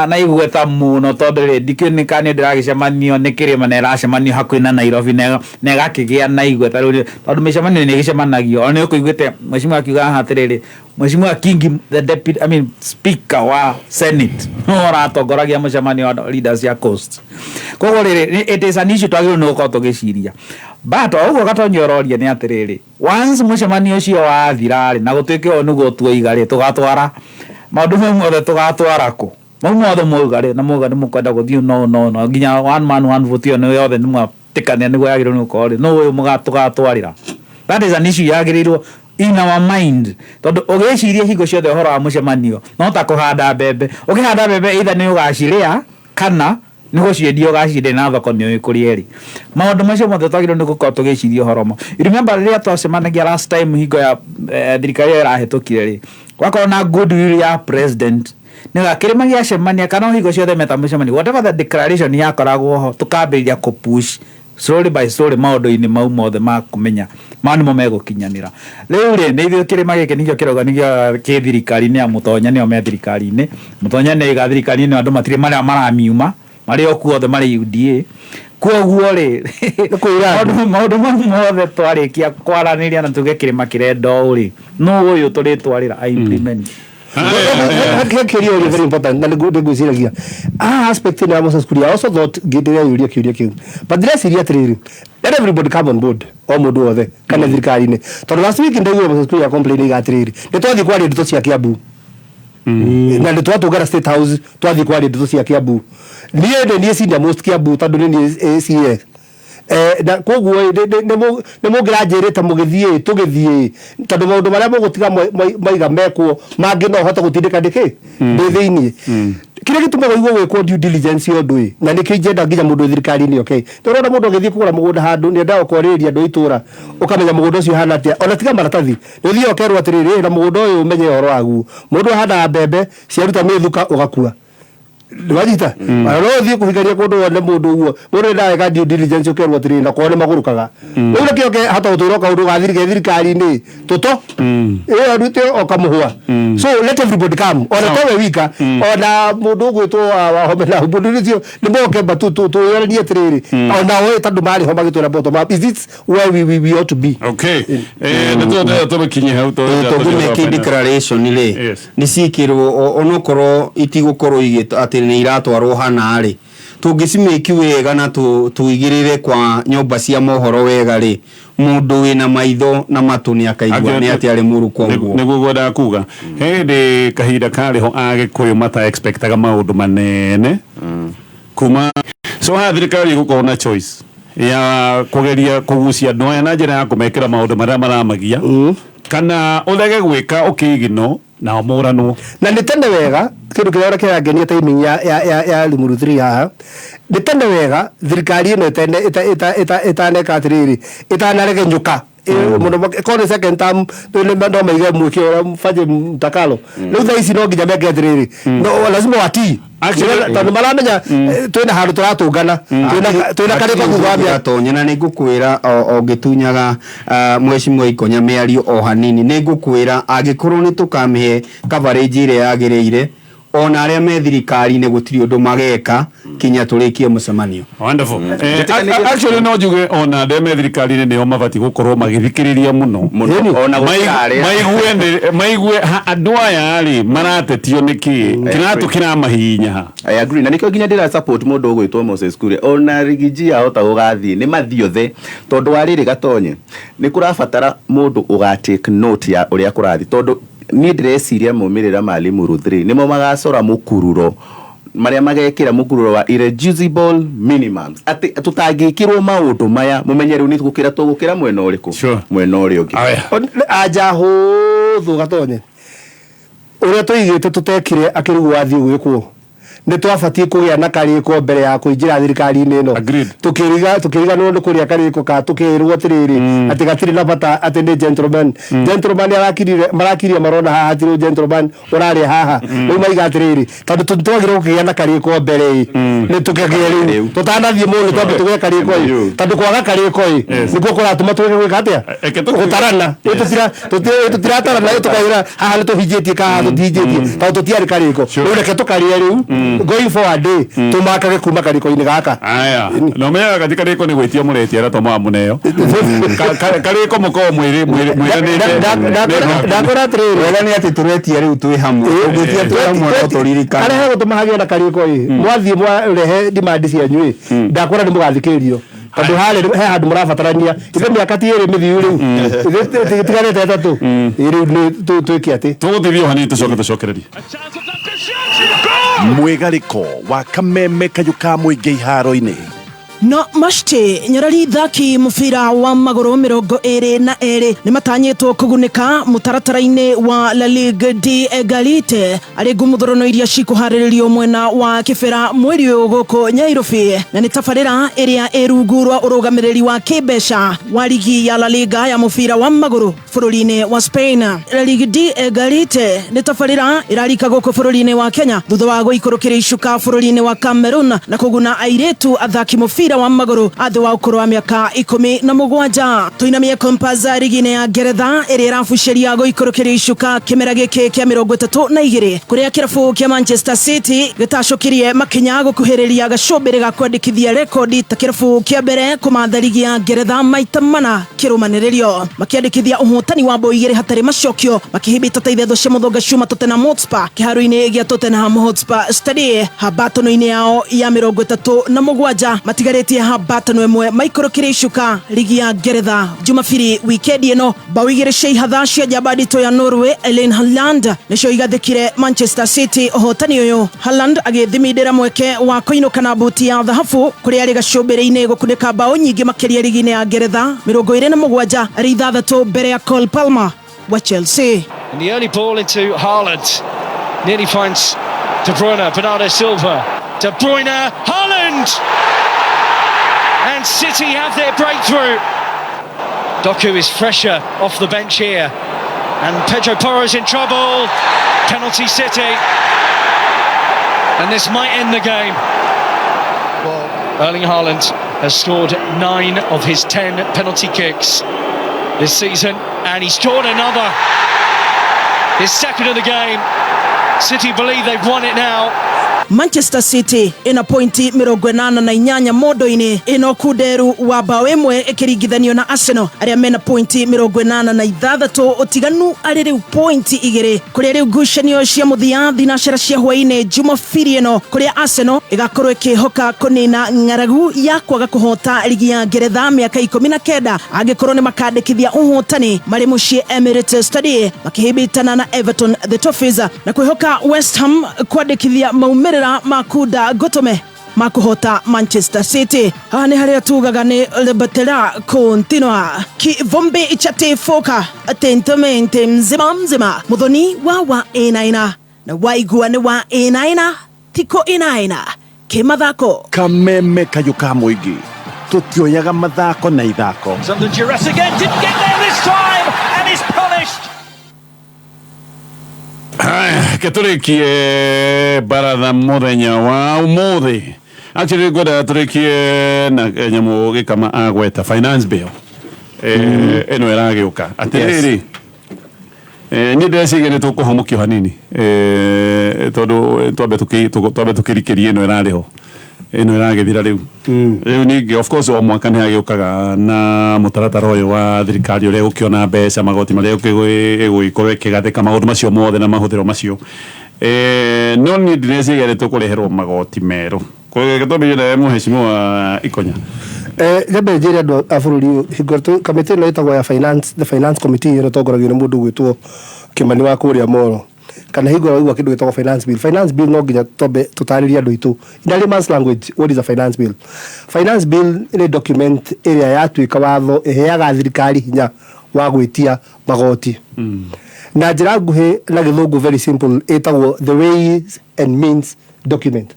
na igweta mũno, tondũ rĩ ndikĩũĩ nĩ kana nĩ ndĩragĩcemanio nĩ kĩrĩma na ĩracemanio hakuhĩ na Nairobi na ĩgakĩgĩa na igweta rĩu, tondũ mĩcemanio nĩ ĩgĩcemanagio. Ona nĩ ũkũiguĩte mheshimiwa akiuga haha atĩrĩrĩ, mheshimiwa Kingi, the deputy, I mean, speaker wa senate, nĩwe ũratongoragia mũcemanio wa leaders ya coast. Koguo rĩrĩ, it is an issue twagĩrĩirwo nĩ gũkorwo tũgĩciria, but o ũguo Gatonyi ũroria nĩ atĩrĩrĩ, once mũcemanio ũcio wathira rĩ, na gũtuĩke ũũ nĩguo tuoiga rĩ, tũgatwara maũndũ mau mothe, tũgatwara kũ mau mothe mwauga rĩ, na mwauga nĩ mũkwenda gũthiĩ no nginya one man one vote ĩyo nĩ yothe nĩ mwatĩkania nĩguo yagĩrĩirwo nĩ gũkorwo rĩ, no ũyũ tũgatwarĩra. That is an issue yagĩrĩirwo in our mind, tondũ ũgĩciria hingo ciothe ũhoro wa mũcemanio no ta kũhanda mbembe. Ũkĩhanda mbembe, either nĩ ũgacirĩa kana nĩ gũciendia ũgaciendia na thoko nĩ ũkũrĩa ĩrĩ. Maũndũ macio mothe twagĩrĩirwo nĩ gũkorwo tũgĩciria ũhoro mo. You remember rĩrĩa twacemanagia last time hingo ya thirikari ĩyo ĩrahĩtũkire rĩ, gwakorwo na goodwill ya president nĩga kĩrĩma gĩacemania kana o hingo ciothe meta mũcemanio, whatever the declaration yakoragwo ho, tũkambĩrĩria kũpush slowly by slowly maũndũ-inĩ mau mothe ma kũmenya mao nĩmo megũkinyanĩra. Rĩu rĩ, nĩ ithuĩ kĩrĩma gĩkĩ nĩkĩo kĩrauga nĩkĩo kĩ thirikari-inĩ ya Mũtonya, nĩo me thirikari-inĩ. Mũtonya nĩ aiga thirikari-inĩ, andũ matirĩ marĩa maramiuma marĩ o kuothe marĩ UDA. Koguo rĩ, kwĩra andũ. Maũndũ mau mothe twarĩkia kwaranĩria na tuge kĩrĩma kĩrenda ũũ rĩ, nũ ũyũ tũrĩtwarĩra a implement? Kĩũria ũrĩa very important na nĩguo ngwĩciragia aspect ĩno ya Moses Kuria. I also thought ngĩndĩreyũria kĩũria kĩu, but ndĩreciria atĩrĩrĩ, let everybody come on board, o mũndũ wothe kana thirikari-inĩ, tondũ last week ndaiguire Moses Kuria complain iga atĩrĩrĩ, nĩ twathiĩ kwaria ndeto cia Kiambu na nĩ twatũngana State House, twathiĩ kwaria ndeto cia Kiambu. Niĩ nĩ niĩ senior most Kiambu, tondũ nĩ niĩ CS. Na koguo nĩ mũngĩranjĩrĩte mũgĩthiĩ tũgĩthiĩ, tondũ maũndũ marĩa mũgũtiga mwaiga mekwo mangĩ no hote gũtindĩka ndĩkĩ ndĩ thĩiniĩ. Kĩrĩa gĩtũmaga ũigue gwĩkwo due diligence ya ũndũ ĩ, na nĩkĩo ingĩenda nginya mũndũ wĩ thirikari-inĩ. Okay, tondũ ũrona mũndũ agĩthiĩ kũgũra mũgũnda handũ, nĩ endaga kwarĩrĩria andũ a itũra, ũkamenya mũgũnda ũcio ũhana atĩa, ona tiga maratathi, nĩ ũthiaga ũkerwo atĩrĩrĩ, na mũgũnda ũyũ ũmenye ũhoro waguo, mũndũ ahandaga mbembe ciaruta mĩthuka ũgakua, wanyita. Ona no ũthiĩ kũhikania kũndũ wone mũndũ ũguo, mũndũ nĩ due diligence, ũkerwo atĩrĩrĩ, na kwao nĩ magũrũkaga rĩu nĩkĩo ke hata gũtwĩra kaũndũ ga thirikari-inĩ tũto ĩyo rute o kamũhũa. So let everybody come, ona towe wika, ona mũndũ ũgwĩtwo Wahome na mũndũ ũcio nĩ moke batu tũyũranie atĩrĩrĩ, ona o tondũ marĩ ho magĩtwĩra bottom up, is this where we ought to be? Okay, nĩ tũndĩra tũgĩkinye hau. Tũngĩmĩki declaration rĩ, nĩ ciĩkĩrwo onokorwo itigũkorwo igĩ atĩ nĩ iratwarwo hana rĩ, tũngĩcimĩki wega na tũigĩrĩre kwa nyũmba cia mohoro wega rĩ, mũndũ wĩna maitho na matũ nĩ akaigua nĩ atĩ arĩ mũru kwa ũguo. Nĩguo ngwendaga kuga, hĩndĩ kahinda karĩ ho Agĩkũyũ mata expectaga maũndũ manene kuma so haha thirikari ĩgũkorwo na choice ya kũgeria kũgucia andũ aya na njĩra ya kũmekĩra maũndũ marĩa maramagia, kana ũrege gwĩka ũkĩigino nao mũranwo. Na nĩ tene wega, kĩndũ kĩrĩa ũrĩa kĩrangenia timing ya Limuru 3 haha, nĩ tene wega thirikari ĩno ĩtaneka atĩrĩrĩ, ĩtanaregenyũka mũno, korwo nĩ second term no maige mwĩke ũrĩa banye mtakalo. Rĩu thaa ici no nginya meke atĩrĩrĩ, no lazima watii, tondũ maramenya twĩna handũ tũratũngana, twĩna karĩko thutha wa mĩaka. Gatonye na nĩ ngũkwĩra o ngĩtunyaga mheshimiwa Ikonya mĩario o hanini, nĩ ngũkwĩra angĩkorwo nĩ tũkamĩhe coverage ĩrĩa yagĩrĩire, ona arĩa me thirikari-inĩ gũtirĩ ũndũ mageka kinya tũrĩkie mũcemanio. Wonderful. Actually no njuge ona arĩa me thirikari-inĩ nĩo mabatiĩ gũkorwo magĩthikĩrĩria mũno. Mũno ona gũkĩra arĩa maigue maigue andũ aya rĩ maratetio nĩkĩ, kĩratũ kĩramahihinya ha. I agree, na nikio nginya ndĩra support mũndũ ũgwĩtwo Moses Kuria, ona Rigiji ahota gũgathiĩ nĩ mathiĩ othe, tondũ wa rĩrĩ, Gatonye, nĩ kũrabatara mũndũ ũga take note ya ũrĩa kũrathiĩ, tondũ niĩ ndĩreciria maumĩrĩra ma Limuru 3 nĩmo magacora mũkururo marĩa magekĩra mũkururo wa irreducible minimums, atĩ tũtangĩkĩrwo maũndũ maya, mũmenye rĩu nĩ gũkĩra tũgũkĩra mwena ũrĩkũ, mwena ũrĩa ũngĩ. Aya. Anja hũthũ, Gatonye, ũrĩa tũigĩte tũtekire akĩrugwo wathiĩ gwĩkwo Nĩ twabatiĩ kũgĩa na karĩko mbere ya kũingĩra thirikari-inĩ ĩno. Agreed. Tukĩriganĩrwo nĩ kũrĩa karĩko ka tukĩrwo atĩrĩrĩ atĩ gatirĩ na bata, atĩ nĩ gentleman gentleman arakirire, marakirie marona haha hatirĩ gentleman ũrarĩa haha. Rĩu maiga atĩrĩrĩ, tondũ twagĩrĩirwo kũgĩa na karĩko mbere ĩ, nĩ tũkĩgĩe rĩu tũtanathiĩ mũno, twambe tũgĩe karĩko ĩ, tondũ kwaga karĩko ĩ nĩkuo kũratũma tũge gwĩka atĩa? Eke Gũtarana. Tũtiratarana, tũkaira haha nĩ tũhinjĩtie ka haha tũtihinjĩtie, tondũ tũtiarĩ karĩko. Rĩu reke tũkarĩe rĩu, going forward ĩ, tũmakage kuma karĩko-inĩ gaka. Aya, na ũmenyaga gati karĩko nĩ gwĩtia mũretia arĩa tũmaga mũneo. Karĩko mũkorwo mwĩranĩte. Ndakora atĩrĩrĩ, Wega nĩ atĩ tũretia rĩu twĩ hamwe, ũngĩtia twĩ hamwe no tũririkane. Harĩa hegũtũma hagĩe na karĩko ĩ, mwathiĩ mwarehe demand cianyu ĩ, ndakora nĩ mũgathikĩrĩrio, tondũ harĩ he handũ mũrabatarania ithe mĩaka ti ĩrĩ mĩthiu rĩu, ithe tiganĩte ĩtatũ. Ĩ, rĩu nĩ twĩke atĩ Tũgũtithio hanini tũcoke tũcokererie. Mwĩgarĩko wa kameme kayũ ka mũingĩ iharo-inĩ. No mashti nyarari thaki mũbira wa magũrũ 22 nĩ matanyĩtwo kũgunĩka mũtaratara-inĩ wa La Ligue de Egalite arĩ ngumuthũrano iria cikũharĩrĩrio mwena wa kĩbera mweri ũyũ gũkũ Nyairobi, na nĩ tabarĩra ĩrĩa ĩ rungu rwa ũrũgamĩrĩri wa kĩmbeca wa ligi ya La Liga ya mũbira wa magũrũ bũrũri-inĩ wa Spain. La Ligue de Egalite nĩ tabarĩra ĩrarika gũkũ bũrũri-inĩ wa Kenya thutha wa gũikũrũkĩria icuka bũrũri-inĩ wa Cameroon na kũguna airĩtu athaki mũbira wa magũrũ a thĩ wa ũkũrũ wa mĩaka 17. Tũinamie Kompas rigi-inĩ ya Ngeretha ĩrĩa ĩrabucĩria gũikũrũkĩria icuka kĩmera gĩkĩ kĩa 32, kũrĩa kĩrabu kĩa Manchester City gĩtacũkirie makinya gũkuhĩrĩria gacũmbĩrĩ ga kwandĩkithia rekondi ta kĩrabu kĩa mbere kũmatha rigi ya Ngeretha maita mana kĩrũmanĩrĩrio, makĩandĩkithia ũhotani wa bao 2 hatarĩ macokio makĩhĩmbĩta ta ithetho cia mũthonga cuma Tottenham Hotspur kĩharo-inĩ gĩa Tottenham Hotspur Stadium hambatano-inĩ yao ya 37, matigarĩtie hambatano ĩmwe maikũrũkĩre icuka rigi ya Ngeretha. Jumabiri wikendi ĩno, bao 2 cia ihatha cia njamba nditũ ya Norway Erling Haaland nĩcio igathĩkire Manchester City ũhotani ũyũ, Haaland agĩthimindĩra mweke wa kũinũka na buti ya thahabu kũrĩa arĩ gacũmbĩrĩ-inĩ gũkunĩka bao nyingĩ makĩria rigi-inĩ ya Ngeretha, 27, arĩ 6 mbere ya Cole Palmer wa Chelsea. And the early ball into Haaland. Nearly finds De Bruyne, Bernardo Silva. De Bruyne, Haaland! And City have their breakthrough. Doku is fresher off the bench here. And Pedro Porro's in trouble. Penalty City. And this might end the game. Erling Haaland has scored 9 of his 10 penalty kicks this season, and he's scored another. His second of the game. City believe they've won it now. Manchester City ĩna pointi 88 mondo-inĩ, ĩno kunderu wa bao 1 ĩkĩringithanio na Arsenal arĩa mena pointi 86, ũtiganu arĩ rĩu pointi 2, kũrĩa rĩu ngucanio cia mũthia thinacera cia hwaĩ-inĩ Jumabiri ĩno, kũrĩa Arsenal ĩgakorwo ĩkĩhoka kũnina ng'aragu ya kwaga kũhota ligi ya Ngeretha mĩaka 19 angĩkorwo nĩ makandĩkithia ũhotani marĩ mũciĩ Emirates Stadium makĩhĩmbĩtana na Everton the Toffees, na kwĩhoka West Ham kwandĩkithia maumĩrĩra makunda ngũtũme makuhota Manchester City. Haha nĩ harĩa tugaga nĩ Libertad continua kivumbi chatifuka atentamente mzima mzima muthoni wa ĩnaina na waigua nĩ wa ĩnaina tiko ĩnaina kĩmathako. Kameme kayũ ka mũingĩ, tũtioyaga mathako na ithako. It's under duress again, didn't get there this time, and is punished. Haya, ketũrĩkie baratha mũthenya wa ũmũthĩ. Actually ngwendaga tũrĩkie na nyamũ gĩkama agweta finance bill ĩno ĩragĩũka. Atĩrĩrĩ, niĩ ndĩreciria nĩ tũkũhomokio hanini, tondũ twambe tũkĩrikĩrie ĩno ĩrarĩ ho, ĩno ĩragĩthira rĩu. Rĩu ningĩ of course o mwaka nĩ hagĩũkaga na mũtaratara ũyũ wa thirikari ũrĩa ĩgũkĩona mbeca, magoti marĩa ĩgũgĩkorwo ĩkĩgathĩka, maũndũ macio mothe na mahũthĩro macio. No niĩ ndĩreciria nĩ tũkũreherwo magoti merũ. Gĩtũmi nĩ mũhecimiwa Ikonya. Nyambe njĩre andũ a bũrũri ũyũ, hingo kamĩtĩ ĩno ĩtagwo ya finance, the finance committee, ĩno ĩtongoragio nĩ mũndũ ũgwĩtwo Kĩmani wa kũrĩa Moro, kana hingo waigua kĩndũ gĩtagwo finance bill, finance bill no nginya twambe tũtarĩrie andũ aitũ in a layman's language what is a finance bill. Finance bill nĩ document ĩrĩa yatuĩka watho ĩheaga thirikari hinya wa gwĩtia magoti. Na njĩra nguhĩ na gĩthũngũ, very simple, ĩtagwo the ways and means document.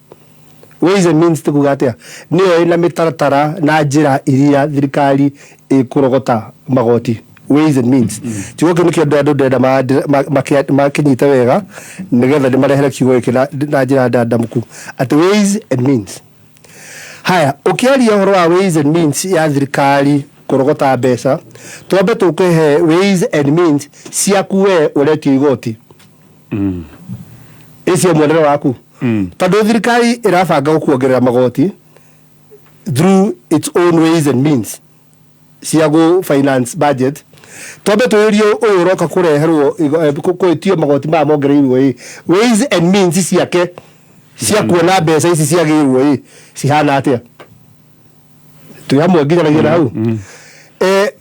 Ways and means ti kuga atĩa? Nĩyo ĩna mĩtaratara na njĩra iria thirikari ĩkũrogota magoti. Ways and means, kiugo kĩu nĩkĩo andũ ndĩrenda makĩnyite wega, nĩgetha ndĩmarehere kiugo gĩkĩ na njĩra ndandamũku, atĩ ways and means. Haya, ũkĩaria ũhoro wa ways and means ya thirikari kũrogota mbeca, twambe tũkĩhe ways and means ciaku we ũretio igoti ĩcio mwonere waku, tondũ thirikari ĩrabanga gũkuongerera magoti through its own ways and means cia gũ finance budget. Twambe twĩrie ũyũ ũroka kũreherwo gwĩtio magoti maya mongereirwo ĩ, ways and means ciake cia kuona mbeca ici ciagĩrwo ĩ cihana atĩa? Twĩ hamwe nginyanagia na hau?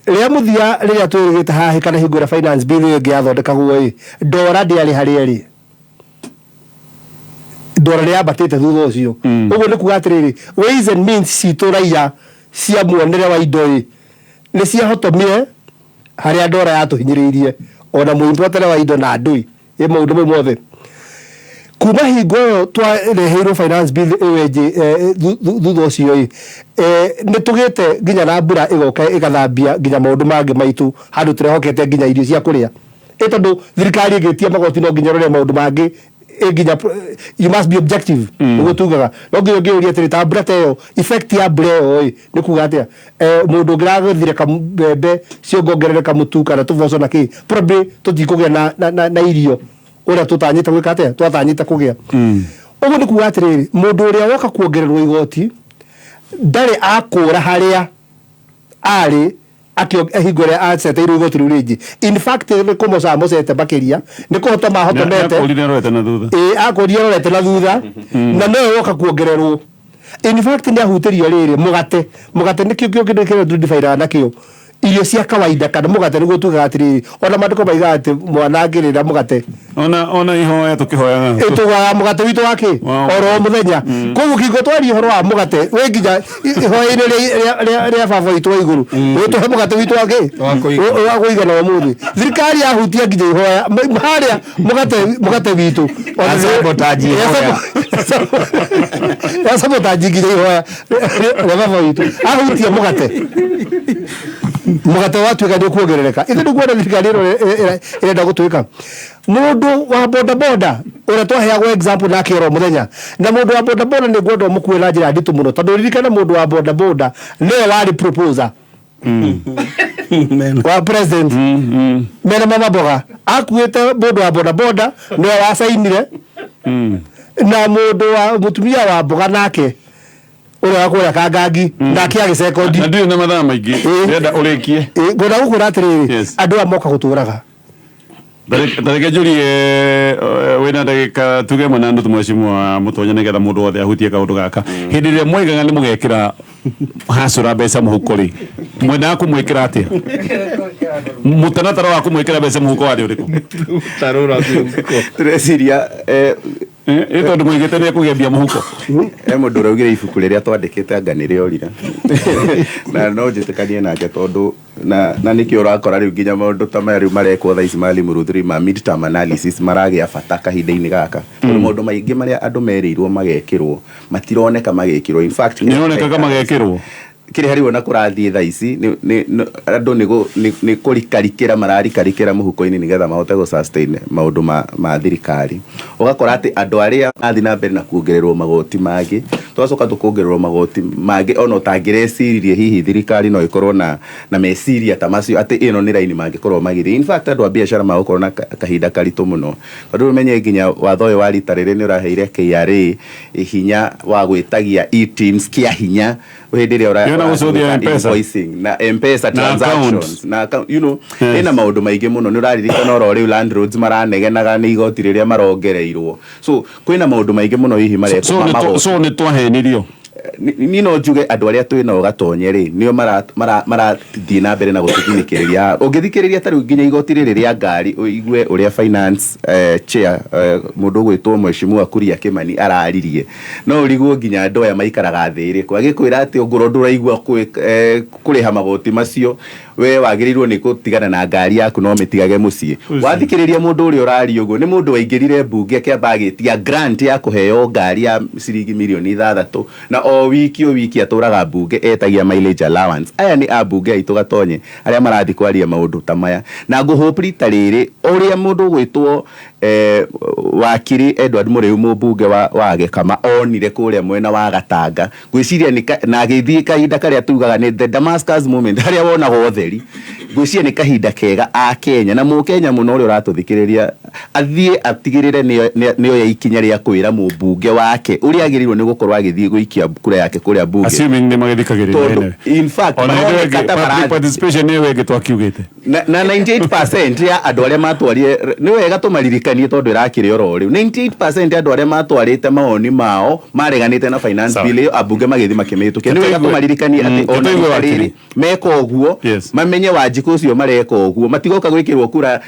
Rĩa mũthia rĩrĩa twĩrĩgĩte haha kana hingo ĩrĩa finance bill ĩyo ĩngĩ yathondekagwo ĩ, ndora ndĩarĩ harĩa ĩrĩ, ndora nĩ yambatĩte thutha ũcio. Ũguo nĩ kuga atĩrĩrĩ, ways and means citũ raia cia muonere wa indo ĩ nĩ ciahotomire harĩa ndora yatũhinyĩrĩirie, ona mũimpotere wa indo na ndũi ĩ maũndũ mau mothe. Kuma hingo ĩyo twareheirwo finance bill ĩyo ĩngĩ, thutha ũcio ĩ, nĩ tũgĩte nginya na mbura ĩgoka ĩgathambia nginya maũndũ mangĩ maitũ, handũ tũrehokete nginya irio cia kũrĩa ĩ, tondũ thirikari ĩgĩtia magoti no nginya ĩrore maũndũ mangĩ ĩ, nginya you must be objective. Ũguo tugaga no nginya ũngĩũria atĩrĩ, ta mbura ta ĩyo, effect ya mbura ĩyo ĩ nĩ kuga atĩa? Mũndũ ũngĩragethire mbembe ciongongerereka mũtu kana tũboco na kĩ, probably tũtikũgĩa na irio ũrĩa tũtanyĩte gwĩka atĩa, twatanyĩte kũgĩa. Ũguo nĩ kuga atĩrĩrĩ, mũndũ ũrĩa woka kuongererwo igoti ndarĩ akũra harĩa arĩ hingo ĩrĩa aceteirwo igoti rĩu rĩngĩ. In fact, nĩ kũmoca mocete makĩria, nĩ kũhota mahotomete. Nĩakũrire arorete na thutha. Ĩ, akũria arorete na thutha na nowe woka kuongererwo. In fact, nĩ ahutĩrio rĩrĩ mũgate nĩkĩo kĩo kĩndũ kĩrĩa tũdividaga nakĩo irio cia kawaida kana mũgate, nĩguo tugaga atĩrĩrĩ, ona maandĩko maigaga atĩ mwana angĩrĩra mũgate. Ona ihoya tũkĩhoyaga. Ĩtũgaga mũgate witũ wa kĩ oro mũthenya. Koguo kingo twaria ũhoro wa mũgate wĩ nginya ihoya-inĩ rĩa baba witũ wa igũrũ, ũtũhe mũgate witũ wa kĩ Wa kũigana. Wa kũigana ũmũthĩ. Thirikari yahutia nginya ihoya harĩa mũgate witũ. Ya sabotage ihoya. Ya sabotage nginya ihoya rĩa baba witũ, ahutia mũgate, mũgate watuĩka nĩ ũkuongerereka. Ithe nĩguona thirikari ĩno ĩrenda gũtuĩka mũndũ wa bodaboda ũrĩa twaheagwo example nake oro mũthenya, na mũndũ wa bodaboda nĩ ngwenda ũmũkue na njĩra nditũ mũno, tondũ ririkana mũndũ wa bodaboda nĩwe warĩ proposer wa president mena mama mboga akuĩte. Mũndũ wa bodaboda nĩwe wacainire na mũndũ wa mũtumia wa mboga nake ũrĩa wa kũrĩa Kangangi nake agĩcekondi. Na ndirĩ na mathaa maingĩ. Ĩ. Ndĩrenda ũrĩkie. Ngwenda gũkwĩra atĩrĩrĩ, andũ aya moka gũtũraga. Tareke njũrie, wĩna ndagĩka tuge ĩmwe na nuthu, mheshimiwa Mũtonya, nĩgetha mũndũ wothe ahutie kaũndũ gaka. Hĩndĩ ĩrĩa mwaigaga nĩ mũgekĩra hacũra mbeca mũhuko rĩ, mwendaga kũmwĩkĩra atĩa? Mũtaratara wa kũmwĩkĩra mbeca mũhuko warĩ ũrĩkũ? Tarora mĩhuko. Tũreciria Ĩ tondũ mwaigĩte nĩ ekũgĩa mbia mũhuko. He mũndũ ũraugire ibuku rĩrĩa twandĩkĩte anga nĩ rĩorire, na no njĩtĩkanie nake, tondũ na nĩkĩo ũrakora rĩu nginya maũndũ ta maya rĩu marekwo thaa ici ma Limuru 3 ma midterm analysis maragĩa bata kahinda-inĩ gaka, tondũ maũndũ maingĩ marĩa andũ merĩirwo magekĩrwo matironeka magĩkĩrwo. In fact, Nĩronekaga magekĩrwo. Kĩrĩa rĩu ona kũrathiĩ thaa ici andũ nĩ kũrikarikĩra mararikarikĩra mũhuko-inĩ nĩgetha mahote gũ sustain maũndũ ma thirikari. Ũgakora atĩ andũ arĩa mathiĩ na mbere na kuongererwo magoti mangĩ, tũgacoka tũkongererwo magoti mangĩ ona ũtangĩreciririe hihi thirikari no ĩkorwo na meciria ta macio atĩ ĩno nĩ raini mangĩkorwo magĩthiĩ. In fact, andũ a biacara magũkorwo na kahinda karitũ mũno, tondũ ũmenye nginya watho ũyũ wa rita rĩrĩ nĩ ũraheire KRA hinya wa gwĩtagia e-TIMS kĩa hinya hĩndĩ ĩrĩa Yona gũcũthia M-Pesa. invoicing na M-Pesa Na transactions account. na account, ĩna maũndũ maingĩ mũno. Nĩ ũraririkana oro rĩu landlords maranegenaga nĩ igoti rĩrĩa marongereirwo, so kwĩna maũndũ maingĩ mũno hihi marekwo So ma magoti. So nĩ twahenirio. Ni no njuge andũ arĩa twĩ nao Gatonye rĩ, nĩo marathiĩ na mbere na gũtũthinĩkĩrĩria. Ũngĩthikĩrĩria ta rĩu nginya igoti rĩrĩ rĩa ngari, ũigue ũrĩa finance chair, mũndũ ũgwĩtwo Mheshimiwa Kuria Kimani araririe, no ũrigwo nginya andũ aya maikaraga thĩ ĩrĩkũ, agĩkwĩra atĩ ongorwo ndũraigua kũrĩha magoti macio, we wagĩrĩirwo nĩ gũtigana na ngari yaku no mĩtigage mũciĩ. Wathikĩrĩria mũndũ ũrĩa ũraria ũguo, nĩ mũndũ waingĩrire mbunge akĩamba agĩtia grant ya kũheo ngari ya ciringi mirioni 6, na o wiki o wiki atũraga mbunge etagia mileage allowance. Aya nĩ ambunge aitũ, Gatonye, arĩa marathiĩ kwaria maũndũ ta maya, na ngũhope rita rĩrĩ ũrĩa mũndũ ũgwĩtwo wakiri Edward Mũrĩu, mũmbunge wa Gĩkama, onire kũrĩa mwena wa Gatanga, ngwĩciria na agĩthiĩ kahinda karĩa tugaga nĩ the Damascus moment, harĩa wonaga ũtheri. Ngwĩciria nĩ kahinda kega a Kenya na mũkenya mũno ũrĩa ũratũthikĩrĩria athiĩ atigĩrĩre nĩoya ikinya rĩa kwĩra mũmbunge wake ũrĩa agĩrĩirwo nĩ gũkorwo agĩthiĩ gũikia kura yake kũrĩa mbunge. Assuming nĩ magĩthikagĩrĩria. Tondũ in fact ona maroneka ithuĩ ta public participation nĩyo ĩngĩ twakiugĩte. Na 98% ya andũ arĩa matwarire, nĩ wega tũmaririkanie tondũ ĩrakĩrĩ oro rĩu, 98% ya andũ arĩa matwarĩte mawoni mao mareganĩte na finance Sawa. bill ĩyo, ambunge magĩthiĩ makĩmĩhĩtũkia. Nĩ wega tũmaririkanie atĩ ona Tũigue rita wakiri. rĩrĩ meka ũguo, mamenye Wanjikũ ũcio mareka ũguo matigoka gwĩkĩrwo kura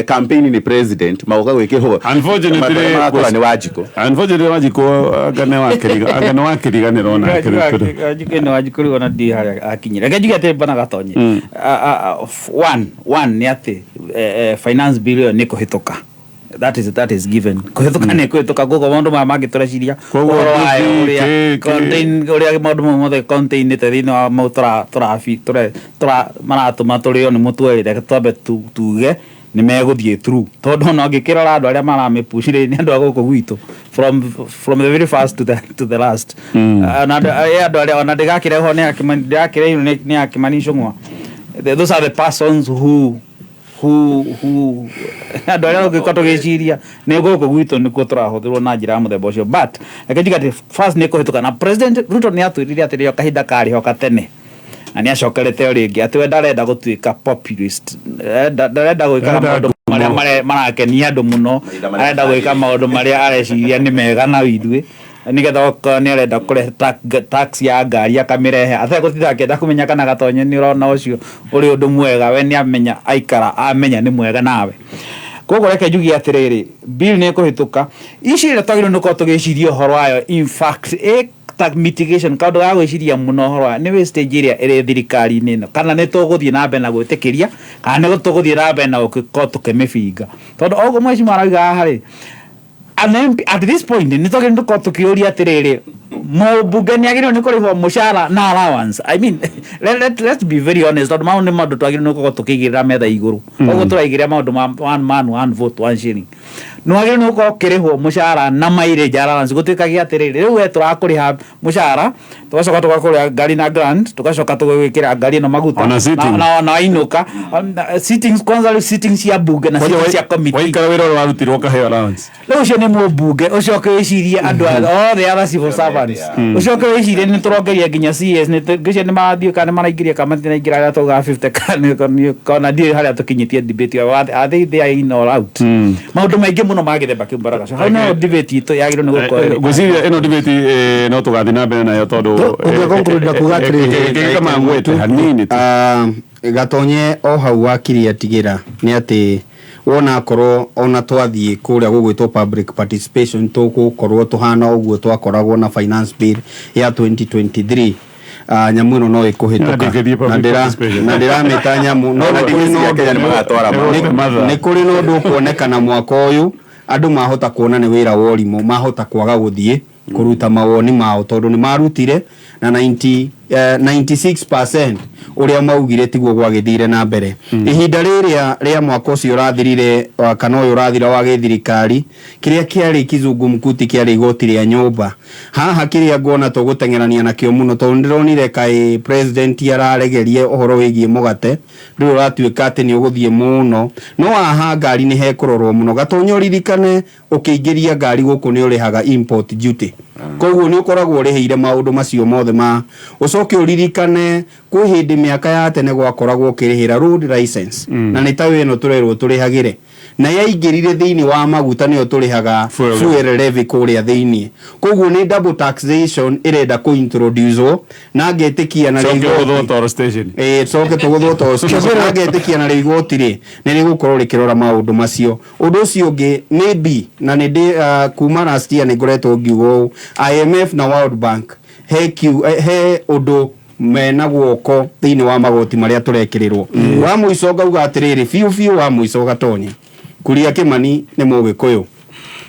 campaign nĩ president, magoka gwĩkĩrwo Unfortunately, marĩa magakora nĩ Wanjikũ. Unfortunately, Wanjikũ anga nĩ wakĩriganĩrwo nake rĩu Wanjikũ nĩ Wanjikũ rĩu ona ndiĩ harĩa akinyire. Reke njuge atĩ bana Gatonye, one nĩ atĩ finance bill ĩyo nĩ kũhĩtũka. That is given. Kũhĩtũka nĩ kũhĩtũka, koguo maũndũ maya mangĩ tũreciria Koguo ũhoro wayo ũrĩa contain, ũrĩa maũndũ mau mothe containĩte thĩinĩ wa mau tũra tũrabi tũre tũra maratũma tũrĩo nĩ mũtwe rĩ, reke twambe tuge nĩ megũthiĩ through, tondũ ona ũngĩkĩrora andũ arĩa maramĩpush rĩ, nĩ andũ a gũkũ gwitũ from the very first to the last. Na andũ arĩa ona ndĩgakĩrehwo nĩ Akimani, ndĩgakĩrehwo nĩ Akimani Ichung'wa. Those are the persons who andũ arĩa ũngĩkorwo tũgĩciria nĩ gũkũ gwitũ nĩkuo tũrahũthĩrwo na njĩra ya mũthemba ũcio. But reke njuge atĩ first nĩ kũhĩtũka, na President Ruto nĩ atwĩrire atĩ rĩo kahinda karĩ ho gatene, na nĩ acokerete o rĩngĩ atĩ we ndarenda gũtuĩka populist, ndarenda gwĩkaga Ndarenda maũndũ marĩa marakenia andũ mũno, Mahinda marĩa arenda gwĩka maũndũ marĩa areciria nĩ mega na ithuĩ, nĩgetha okorwo nĩ arenda kũrehe tax ya ngari akamĩrehe ategũtinda akĩenda kũmenya kana Gatonye nĩ ũrona ũcio ũrĩ ũndũ mwega. We nĩ amenya, aikara amenya nĩ mwega nawe. Koguo reke njuge atĩrĩrĩ, bill nĩ ĩkũhĩtũka. Ici ĩrĩa twagĩrĩirwo nĩ gũkorwo tũgĩciria ũhoro wayo, in fact ĩ ta mitigation, kaũndũ ga gwĩciria mũno ũhoro wayo nĩ wastage ĩrĩa ĩrĩ thirikari-inĩ ĩno, kana nĩ tũgũthiĩ na mbere na gwĩtĩkĩria, kana nĩ tũgũthiĩ na mbere na gũkorwo tũkĩmĩbinga, tondũ o ũguo mheshimiwa arauga haha rĩ, an MP at this point nĩ twagĩrĩirwo nĩ gũkorwo tũkĩũria atĩrĩrĩ, mũmbunge nĩ agĩrĩirwo nĩ kũrĩhwo mũcara na allowance? I mean, let's be very honest, tondũ mau nĩ maũndũ twagĩrĩirwo nĩ gũkorwo tũkĩigĩrĩra metha igũrũ. Koguo tũraigĩrĩra maũndũ ma one man one vote one shilling, nĩ wagĩrĩirwo nĩ gũkorwo ũkĩrĩhwo mũcara na mileage allowance? Gũtuĩkagia atĩrĩrĩ, rĩu we tũrakũrĩha mũcara, tũgacoka tũgakũrĩha ngari na grant, tũgacoka tũgagwĩkĩra ngari ĩno maguta. Ona sitting. Na wainũka. Sittings kwanza, rĩu sittings cia bunge na sittings cia committee. Waikara wĩra ũrĩa warutirwo ũkaheo allowance. Rĩu ũcio nĩ mũmbunge, ũcoke wĩcirie andũ othe other civil servants, ũcoke wĩcirie nĩ tũrongeria nginya CS, nĩ ngwĩciria nĩ marathiĩ kana nĩ maraingĩria kana matinaingĩra, arĩa taugaga 50, kana ndiũĩ harĩa tũkinyĩtie debate ĩyo. Are they there in or out? Maũndũ maingĩ mũno ma gĩthemba kĩu baragaca hau, no debate itũ yagĩrĩirwo nĩ gũkorwo Ngwĩciria ĩno debate no tũgathiĩ na mbere nayo tondũ Ũngĩ conclude na kuuga atĩrĩrĩ. Kĩngĩ ngwĩte hanini tu. Ah, Gatonye, o hau wakiri atigĩra nĩ atĩ wona akorwo ona twathiĩ kũrĩa gũgwĩtwo public participation, tũgũkorwo tũhana ũguo twakoragwo na finance bill ya 2023. Nyamũ ĩno no ĩkũhĩtũka. Ndingĩthiĩ public Na participation. na ndĩramĩta nyamũ no Ona nĩ kũrĩ na ndingĩciria Kenya nĩ magatwara mathaa. Nĩ kũrĩ na ũndũ ũkuonekana mwaka ũyũ, andũ mahota kuona nĩ wĩra wa ũrimũ, mahota kwaga gũthiĩ kũruta mawoni mao, tondũ nĩ marutire na 90, 96% ũrĩa maugire tiguo gwagĩthire na mbere ihinda rĩrĩa rĩa mwaka ũcio ũrathirire kana ũyũ ũrathira wa gĩthirikari. Kĩrĩa kĩarĩ kizungumkuti kĩarĩ igoti rĩa nyũmba. Haha kĩrĩa nguona tũgũteng'erania nakĩo mũno, tondũ ndĩronire kaĩ president araregerie ũhoro wĩgiĩ mũgate, rĩu ũratuĩka atĩ nĩ ũgũthiĩ mũno, no haha ngari nĩ hekũrorwo mũno. Gatonye, ũririkane ũkĩingĩria ngari gũkũ nĩ ũrĩhaga import duty, koguo nĩ ũkoragwo ũrĩhĩire maũndũ macio mothe. Ma ũcoke ũririkane kwĩ hĩndĩ mĩaka ya tene gwakoragwo ũkĩrĩhĩra road license, na nĩ ta ĩno tũrerwo tũrĩhagĩre. Na yaingĩrire thĩinĩ wa maguta, nĩyo tũrĩhaga Fuel. Fuel levy kũrĩa thĩinĩ. Koguo nĩ double taxation ĩrenda kũ-introduce, na ngetĩkia na Coke rĩo gũthwo toro station. Ĩĩ, coke tũgũthwo toro station. Na ngetĩkia na rĩo igoti rĩ nĩ rĩgũkorwo rĩkĩrora maũndũ macio. Ũndũ ũcio ũngĩ, maybe na nĩ ndĩ kuma last year nĩ ngoretwo ngiuga ũũ, IMF na World Bank he ũndũ mena guoko thĩinĩ wa magoti marĩa tũrekĩrĩrwo. Wa mũico ngauga atĩrĩrĩ, biũ biũ, wa mũico, Gatonye Kuria Kĩmani nĩ Mũgĩkũyũ,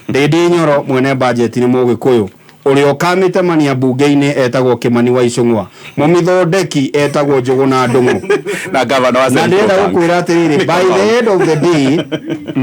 Ndĩndĩ Nyoro mwene budget nĩ Mũgĩkũyũ, ũrĩa ũkamĩtemania mbunge-inĩ etagwo Kĩmani wa Icũng'wa, mũmĩthondeki etagwo Njũgũna Ndũng'ũ. Na gavana wa Na Central ndĩrenda Bank. gũkwĩra atĩrĩrĩ, by the end of the day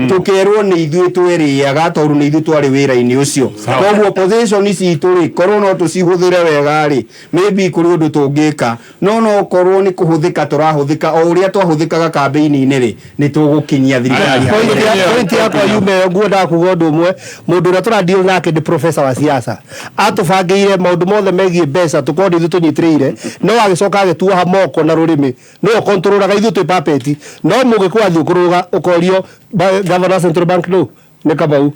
tũkerwo nĩ ithuĩ twĩrĩaga, tondũ nĩ ithuĩ twarĩ wĩra-inĩ ũcio. Koguo position citũ rĩ, korwo no tũcihũthĩre wega rĩ, maybe kũrĩ ũndũ tũngĩka, no korwo nĩ kũhũthĩka tũrahũthĩka o ũrĩa twahũthĩkaga kambĩini-inĩ rĩ, nĩ tũgũkinyia thirikari Aya. harĩa. Point yakwa yume ĩyo, nguendaga kuga ũndũ ũmwe. Mũndũ ũrĩa tũradeal nake nĩ professor wa siasa, atũbangĩire maũndũ mothe megiĩ mbeca tũkorwo nĩ ithuĩ tũnyitĩrĩire, no agĩcoka agĩtuoha moko na rũrĩmĩ, nĩwe ũkontrolaga, ithuĩ twĩ puppet. No mũgĩkũyũ athiĩ kũrũga ũkorio governor wa Central Bank nũ? Nĩ Kamau.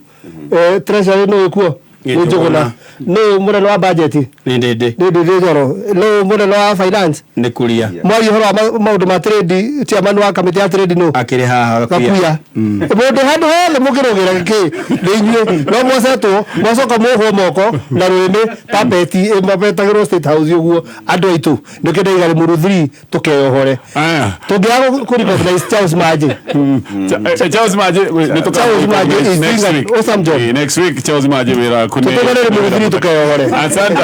Treasury nũ ĩkuo? Nĩ Nĩ Njũgũna. Nũ mũnene wa budget? Nĩ Ndĩndĩ. Nĩ Ndĩndĩ Nyoro. Nũ mũnene wa finance? Nĩ Kuria. Mwaria ũhoro wa maũndũ ma trade, chairman wa kamĩtĩ ya trade nũ? Akĩrĩ haha. Gakuya. Mũndũ handũ hothe mũkĩrũgĩra kĩ nĩ inyuĩ, no mwacetwo mwacoka muohwo moko na rũrĩmĩ, puppet mapetagĩrwo State House ũguo. Andũ aitũ, nĩkĩo ndaiga Limuru 3 tũkeyohore. Aya. Tũngĩaga kũ recognize Charles Maje. Charles Maje, nĩ Charles Maje is next doing an week. awesome job. Next week Charles Maje wĩra waku Tũtũgane Limuru 3 tũkeyohore. Asante.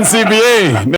NCBA.